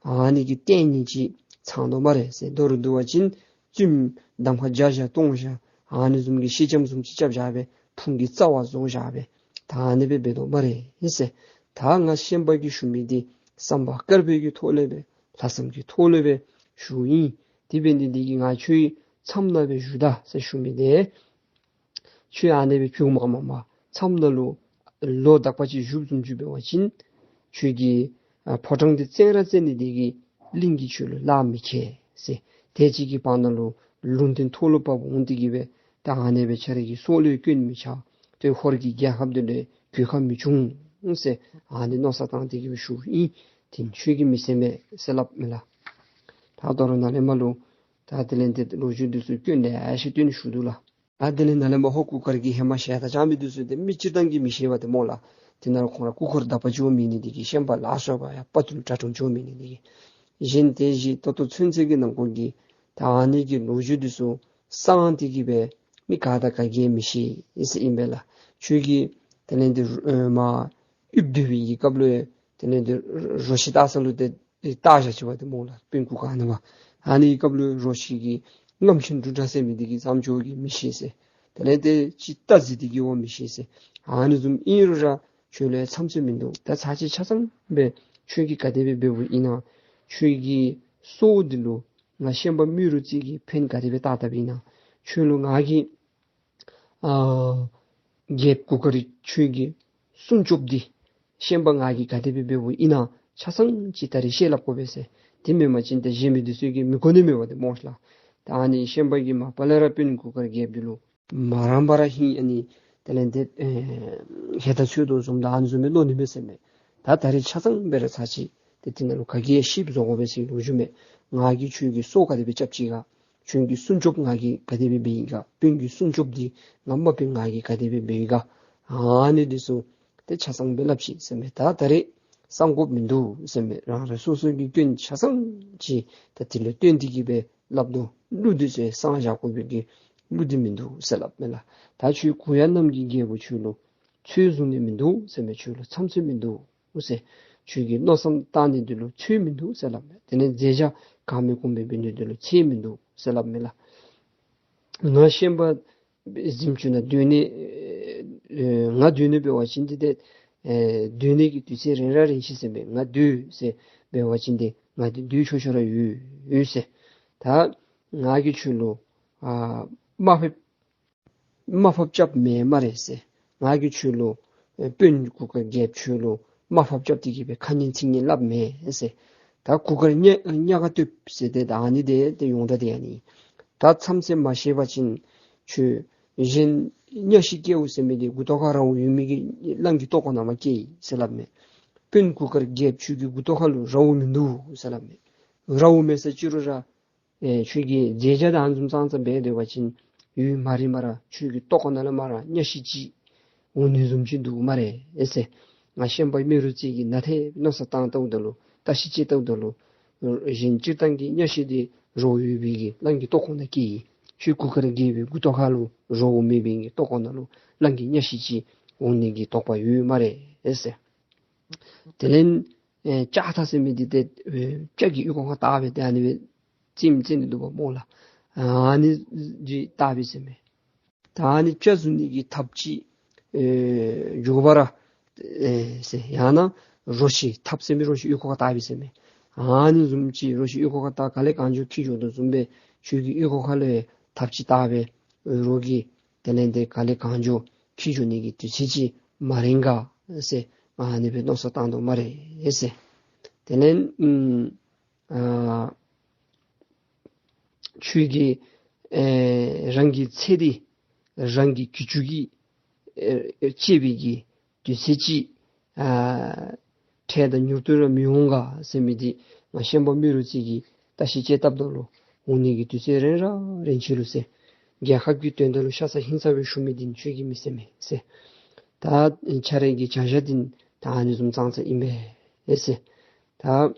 ཨ་ནི་གི་རྟེན་ཅིག་ཚང་དོ་སྨ་རེ་ཟེར། མདོར་བསྡུ་བ་ཅིན་བཙུནམོ་གདམ་ཁ་བརྒྱ་བཞག་སྟོང་བཞག་ཨ་ནི་བཟུམ་གྱི་སེང་ལྕམ་བཟུམ་ཅིག་རྐྱབ་བཞག་སྦེ་ཕུང་གི་རྩ་བ་བཟོ་བཞག་སྦེ་ད་ཨ་ནི་སྦེ་འབད་དོ་སྨ་རེ་ཟེར། ད་ང་ཤན་པ་གིས་ཞུ་མི་འདི་བསམ་པ་དཀར་པོའི་གི་ཐོག་ལས་སྦེ་ལྷག་བསམ་གྱི་ཐོག་ལས་སྦེ་ཞུཝ་ཨིན། དེ་འབད་ནི་འདི་གིས་ང་ཁྱོད་མཚམས་ནང་སྦེ་བཞུགས་ད་ཟེར་ཞུ་མི་འདི་ཁྱོད་ཨ་ནི་སྦེ་བྱུང་མ་མ་མ་མཚམས་ནང་ལུ་ལོ་དག་པ་ཅིག་བཞུགསཔ་བཟུམ་ཅིག་འབད་བ་ཅིན་ཁྱོད་ཀྱི་ཨ་ཕོ་བྲང་འདི་བཙན་ར་བཙན་ནི་འདི་གིས་གླིང་གིས་ཁྱོད་ལུ་ལགཔ་མི་འཁྱེལ་ཟེར། དེ་ཅིག་གི་བར་ན་ལུ་ལུང་བསྟན་ཐོག་ལུ་བབས་འོང་སྟེ་གིས་སྦེ་ད་ཨ་ནི་སྦེ་ཁྱོད་རའི་གི་སྲོག་ལུ་སྐྱོན་མི་ཆགས། ཏེ་ཧོར་གྱི་རྒྱལ་ཁབ་འདི་ལུ་གྱོད་ཁ་མི་འབྱུང་ཟེར་ཨ་ནི་མནོ་བསམ་བཏང་སྟེ་གིས་སྦེ་ཞུཝ་ཨིན། དེ་ཁྱོད་ཀྱིས་མི་གསན་མས་ཟེར་སླབ་མས་ལགས། ད་དོ་རུང་ནཱ་ལས་མར་ལུ་ད་དེ་ལས་དེ་ལོ་རྒྱུས་འདི་ཚུ་སྐྱོན་ལེ་ཤ་སྟོན་ཞུ་དོ་ལགས། ད་དེ་ལས་ནཱ་ལས་མར་ཧོར་གུར་དཀར་གྱི་ཧེ་མ་ཞལ་ཏ་བཅག་མི་འདི་ཚུ་དེ་མི་སྤྱིར་བཏང་གིས་མི་ཤེས་པས་ཏེ་སྨོ་ལགས། དེ་ནང་ཁོང་ར་སྐུ་འཁོར་དག་པ་ཅིག་འོང་མི་ནི་འདི་གིས་ཤན་པ་ལ་སོགས་པ་ཡང་དཔའ་ཐུལ་དྲག་དྲག་ཅིག་འོང་མི་ནི་འདི་གིས། གཞན་དེ་བཞིན་ད་ལྟོ་ཚུན་ཚོད་ཀྱི་ནང་འཁོད་ཀྱི་ད་ཨ་ནི་གི་ལོ་རྒྱུས་འདི་ཚུ་གསང་སྟེ་གིས་སྦེ་མི་ག་དང་ག་གིས་མི་ཤེས་ཟེར་ཨིན་པས་ལགས། ཁྱོད་ཀྱིས་དེ་ལས་དེ་ཨེ་མར་ཡུདཔ་སྡོད་པའི་གི་སྐབས་ལུ་དེ་ལས་དེ་རོ་ཁྱི་བལྟ་ས་ལུ་དེ་བལྟ་བཞག་ཅི་བ་དེ་སྨོ་ལགས། དཔོན་གུར་དཀར་ནི་བ། ཨ་ནི་གི་སྐབས་ལུ་རོ་ཁྱི་གིས་རྔམ་ཆེན་འབྲུག་སྒྲ་ཟེར་མི་འདི་གིས་མཚམས་འཇོག་གིས་མི་ཤེས་ཟེར། དེ་ལས་དེ་ཅིག་བལྟ་ཟེར་འདི་གིས་འོང་མི་ཤེས་ཟེར། ཨ་ནི་བཟུམ་ཨིན་རུང་ར་ཁྱོད་ལུ་ཡང་མཚམས་ཚོད་མིན་འདུག། ད་ཚར་གཅིག་ཆ་ཚང་སྦེ་ཁྱོད་ཀྱིས་ག་དེ་སྦེ་འབདཝ་ཨིན་ན་ཁྱོད་ཀྱི་སྲོག་འདི་ལུ་ང་ཤན་པ་རྨེ་རུ་རྩེ་གིས་ཕན་ག་དེ་སྦེ་བཏགས་བཏགསཔ་ཨིན་ན། ཁྱོད་ལུ་ང་གིས་ཨ་རྒྱལཔོ་གུར་དཀར་ཁྱོད་ཀྱི་སྲུང་སྐྱོབ་འདི་ཤན་པ་ང་གིས་ག་དེ་སྦེ་འབདཝ་ཨིན་ན་ཆ་ཚང་ཅིག་ད་རིས་བཤད་སླབ་དགོ་པས་ཟེར། དེ་མེན་པ་ཅིན་ཏེ་གཞན་མི་འདི་ཚུ་གིས་མི་གོ་ནི་མས་པ་ཏེ་སྨོ་ལགས། ད་ཨ་ནི་ཤན་པ་གིས་མ་པ་ལས་ར་དཔོན་གུར་དཀར་རྒྱལཔོ་འདི་ལུ་མ་རངས་པར་ར་ཧིང་ཨ་ནི་དེ་ལས་དེ་ཨེ་ཧེ་ད་ཚོད་དོ་བཟུམ་དང་ཨ་ནི་བཟུམ་མའི་བློ་ནི་མས་ཟེར་མས། ད་ད་རིས་ཆ་ཚང་སྦེ་ར་ཚར་གཅིག་ཏེ་དེ་ནང་ལུ་ག་གིས་ཤེསཔ་བཟོ་དགོ་པས་ཟེར་ལོ་རྒྱུས་མས། ང་གིས་ཁྱོད་ཀྱི་སྲོག་ག་དེ་སྦེ་རྐྱབ་ཅི་ག། ཁྱོད་ཀྱི་སྲུང་སྐྱོབ་ང་གིས་ག་དེ་སྦེ་འབད་ཡི་ག། དཔོན་གྱི་སྲུང་སྐྱོབ་འདི་ང་མ་དཔོན་ང་གིས་ག་དེ་སྦེ་འབད་ཡི་ག། ཨ་ནི་འདི་ཚུ་ཏེ་ཆ་ཚང་སྦེ་སླབ་ཅི་ཟེར་མས། ད་ད་རིས་གསང་དགོཔ་མིན་འདུག་ཟེར་མས། རང་རང་སོ་སོ་གི་སྐྱོན་ཆ་ཚང་ཅིག་ད་དེ་ལུ་བསྟུན་ཏེ་གིས་སྦེ་སླབ་དོ། གླུ་འདི་ཚུ་གསང་བཞག་དགོ་པའི་གི་གླུ་འདི་མིན་འདུག་ཟེར་སླབ་མས་ལགས། ད་ཁྱོད་གུ་ཡངས་གནམ་གྱི་རྒྱལ་པོ་ཁྱོད་ལུ་ཚོད་བཟུང་ནི་མིན་འདུག་ཟེར་མས། ཁྱོད་ལུ་མཚམས་ཚོད་མིན་འདུག་ཟེར། ཁྱོད་ཀྱི་མནོ་བསམ་བཏང་ནི་འདི་ལུ་ཚོད་མིན་འདུག་ཟེར་སླབ་མས། དེ་ལས་མཛད་བྱ་གང་མིན་གོང་མིན་འབད་ནི་འདི་ལུ་ཚོད་མིན་འདུག་ཟེར་སླབ་མས་ལགས། ང་ཤན་པ་གཟིམ་ཅུང་ནང་སྡོད་ནི་ཨེ་ང་སྡོད་ནི་འབད་བ་ཅིན་ཏེ་ཏེ་ཨེ་སྡོད་ནི་གི་དུས་ཚོད་རན་ར་རན་ཅི་ཟེར་མས། ང་སྡོད་ཟེར་འབད་བ་ཅིན་ཏེ་ང་ཏེ་སྡོད་ཆོག་ཆོག་ར་ཡོད་ཡོད་ཟེར། ད་ང་གིས་ཁྱོད་ལུ་ཨ་དམའ་ཕབ་དམའ་ཕབ་རྐྱབ་མེད་སྨ་རེ་ཟེར། ང་གིས་ཁྱོད་ལུ་ཨེ་དཔོན་གུར་དཀར་རྒྱལཔོ་ཁྱོད་ལུ་དམའ་ཕབ་རྐྱབ་སྟེ་གིས་སྦེ་ཁ་ངན་ཚིག་ངན་སླབ་མེད་ཟེར། ད་གུར་དཀར་གཉའ་གཉའ་ཁ་བཏོད་ཟེར་ཏེ་ད་ཨ་ནི་དེ་དེ་ཡོངས་གྲགས་དེ་ཨ་ནི། ད་མཚམས་ཟེར་མ་ཤེས་པ་ཅིན་ཁྱོད་གཞན་གཉའ་ཤིང་སྐྱེལཝ་ཟེར་མི་དེ་མགུ་ཏོ་ཁར་རཝ་ཡོད་མི་གི་གླང་གི་ལྟོ་ཁོག་ནང་མར་སྐྱེལ་ཟེར་སླབ་མས། དཔོན་གུར་དཀར་རྒྱལཔོ་ཁྱོད་ཀྱི་མགུ་ཏོ་ཁ་ལུ་རཝ་མིན་འདུག་ཟེར་སླབ་མས། རཝ་མེད་ས་ཅི་རུང་ར་ཨེ་ཁྱོད་ཀྱིས་མཛད་བྱ་དང་ཨ་ནི་བཟུམ་ཙང་ཙང་འབད་སྡོད་པ་ཅིན་ཡུན་མ་རིངམ་ར་ཁྱོད་ཀྱི་ལྟོ་ཁོག་ནང་ལས་མར་གཉའ་ཤིང་ཅིག་འོང་ནི་བཟུམ་ཅིག་འདུག་སྨ་རེ་ཨེ་ཟེར། ང་ཤན་པ་རྨེ་རུ་རྩེ་གིས་ནཱ་ཏེ་མནོ་བསམ་བཏང་བལྟཝ་ད་ལུ་བརྟག་ཞིབ་དཔྱད་བལྟཝ་ད་ལུ་གཞན་སྤྱིར་བཏང་གི་གཉའ་ཤིང་དེ་རཝ་ཡོད་པའི་གི་གླང་གི་ལྟོ་ཁོག་ནང་སྐྱེལ་ཡི། ཁྱོད་གུར་དཀར་རྒྱལ་པོའི་མགུ་ཏོ་ཁ་ལུ་རཝ་མེད་པའི་གི་ལྟོ་ཁོག་ནང་ལུ་གླང་གི་གཉའ་ཤིང་ཅིག་འོང་ནི་གི་དོགས་པ་ཡོད་སྨ་རེ་ཨེ་ཟེར། དེ་ལས་ཨེ་ལྕགས་ཐག་ཟེར་མི་འདི་ཏེ་ཨེ་ལྕགས་ཀྱི་ཨོལ་ལྐོག་ཁར་བཏགས་སྦེ་ཏེ་ཨ་ནི་སྦེ་རྩེདམོ་རྩེ་ནི་འདུག་པ་སྨོ་ལགས། ཨ་ནི་ཅིག་བཏགས་པས་ཟེར་མས། ད་ཨ་ནི་སྤྱ་བཟུང་ནི་གི་ཐགཔ་ཅིག་ཨེ་མགྱོགས་པ་ར་ཨེ་ཟེར། ཡང་ན་རོ་ཁྱི་ཐགཔ་ཟེར་མི་རོ་ཁྱི་ཨོལ་ལྐོག་ཁར་བཏགས་པས་ཟེར་མས། ཨ་ནི་བཟུམ་ཅིག་རོ་ཁྱི་ཨོལ་ལྐོག་ཁར་བཏགས་ག་ལས་གང་མགྱོགས་འཁྱིད་འགྱོ་དོ་བཟུམ་སྦེ་ཁྱོད་ཀྱི་ཨོལ་ལྐོག་ཁ་ལུ་ཐགཔ་ཅིག་བཏགས་སྦེ་རོགས་ཀྱིས་དེ་ལས་ཏེ་ག་ལས་གང་མགྱོགས་འཁྱིད་འགྱོ་ནི་གི་དུས་ཚོད་ཅིག་མ་རན་ག་ཟེར། ཨ་ནི་སྦེ་མནོ་བསམ་བཏང་དོ་སྨ་རེ་ཟེར། དེ་ལས་ཨམ་ཨ་ཁྱོད་ཀྱིས་ཨེ་རང་གི་ཚེ་འདི་རང་གི་གྱི་ཅུང་གིས་ཨེ་ཨེ་གཅད་པའི་གི་དུས་ཚོད་ཅིག་ཨ་འཕྲལ་དང་མྱུར་དུ་ར་མི་འོང་ག་ཟེར་མི་འདི་ང་ཤན་པ་རྨེ་རུ་རྩེ་གིས་བརྟག་ཞིབ་དཔྱད་བལྟཝ་ད་ལུ་འོང་ནི་གི་དུས་ཚོད་རན་ར་རན་ཅི་ལོ་ཟེར། རྒྱལ་ཁབ་ཀྱི་དོན་དག་ལུ་ཤ་ཚ་ཧིང་ཚ་སྦེ་ཞུ་མི་འདི་ཁྱོད་ཀྱིས་མི་ཟེར་མས་ཟེར། ད་ཁྱོད་རའི་གི་བྱ་བཞག་འདི་ད་ཨ་ནི་བཟུམ་ཙང་ཙང་ཨིན་པས་ཟེར།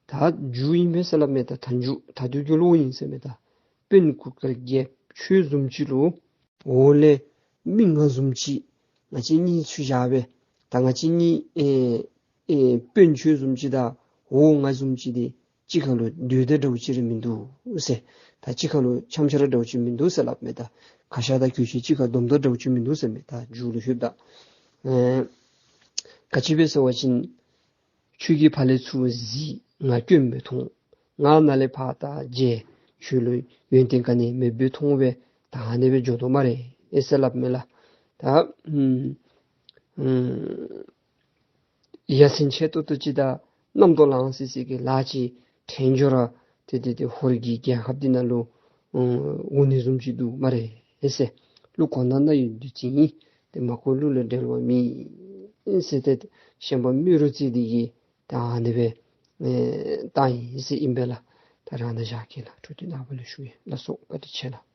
ད་ད་མཇུག་ཨིན་པས་ཟེར་སླབ་མས། ད་ད་མཇུག་ད་དུས་རྒྱུན་ལུ་ཨིན་ཟེར་མས། ད་དཔོན་གུར་དཀར་རྒྱལཔོ་ཁྱོད་བཟུམ་ཅིག་ལུ་འོག་ལས་མི་ང་བཟུམ་ཅིག་ང་བཅས་གཉིས་ཚུར་བཞག་སྦེ་ད་ང་བཅས་གཉིས་ཨེ་ཨེ་དཔོན་ཁྱོད་བཟུམ་ཅིག་དང་འོག་ང་བཟུམ་ཅིག་འདི་གཅིག་ཁར་ལུ་སྡོད་དོ་འདྲཝ་ཅིག་ར་མིན་འདུག་ཟེར། ད་གཅིག་ཁར་ལུ་འཆམ་འཆམ་ར་འདྲཝ་ཅིག་མིན་འདུག་ཟེར་སླབ་མས། ད་ཁ་ཤ་དང་གོས་ཆས་གཅིག་ཁར་སྡོམ་དོ་འདྲཝ་ཅིག་མིན་འདུག་ཟེར་མས། ད་མཇུག་ལུ་ལྷོདཔ་ད་ཨེ་ག་ཅི་སྦེ་ཟེར་བ་ཅིན་ཁྱོད་ཀྱིས་ཕར་ལས་ཚུར་གཟིགས་ང་དཀོན་སྦེ་མཐོང་། ང་ནཱ་ལས་ཕར་ད་མཇལ་ཁྱོད་ལུ་ཡོན་ཏན་ག་ནི་མེདཔ་སྦེ་མཐོང་སྦེ་ད་ཨ་ནི་སྦེ་འགྱོ་དོ་སྨ་རེ་ཨེ་ཟེར་སླབ་མས་ལགས། ད་ཨམ་ཨམ་ཡ་མཚན་ཆེ་ཏོག་ཏོ་ཅིག་དང་རྣམ་རྟོག་ལངས་སི་སི་གི་ལཱ་ཅིག་འཐེན་འགྱོ་ར་ཏེ་ཏེ་ཏེ་ཧོར་གྱི་རྒྱལ་ཁབ་འདི་ནང་ལུ་ཨོ་འོང་ནི་བཟུམ་ཅིག་འདུག་སྨ་རེ་ཨེ་ཟེར། གླུ་གོ་ན་ན་ཡི་བདུད་རྩི་ཨིན། ཏེ་མ་གོ་གླུ་ལ་འགྲེལ་བ་མེད་ཨིན་ཟེར། ཏེ་ཤན་པ་རྨེ་རུ་རྩེ་འདི་གིས་ད་ཨ་ནི་སྦེ་ཨེ་བཏང་ཡི་ཟེར་ཨིན་པས་ལགས། ད་རང་ན་བཞག་གེ་ལགས། འཕྲོ་འདི་ནངས་པ་ལུ་ཞུ་ཡི། ལགས་སོ། བཀའ་དྲིན་ཆེ་ལགས།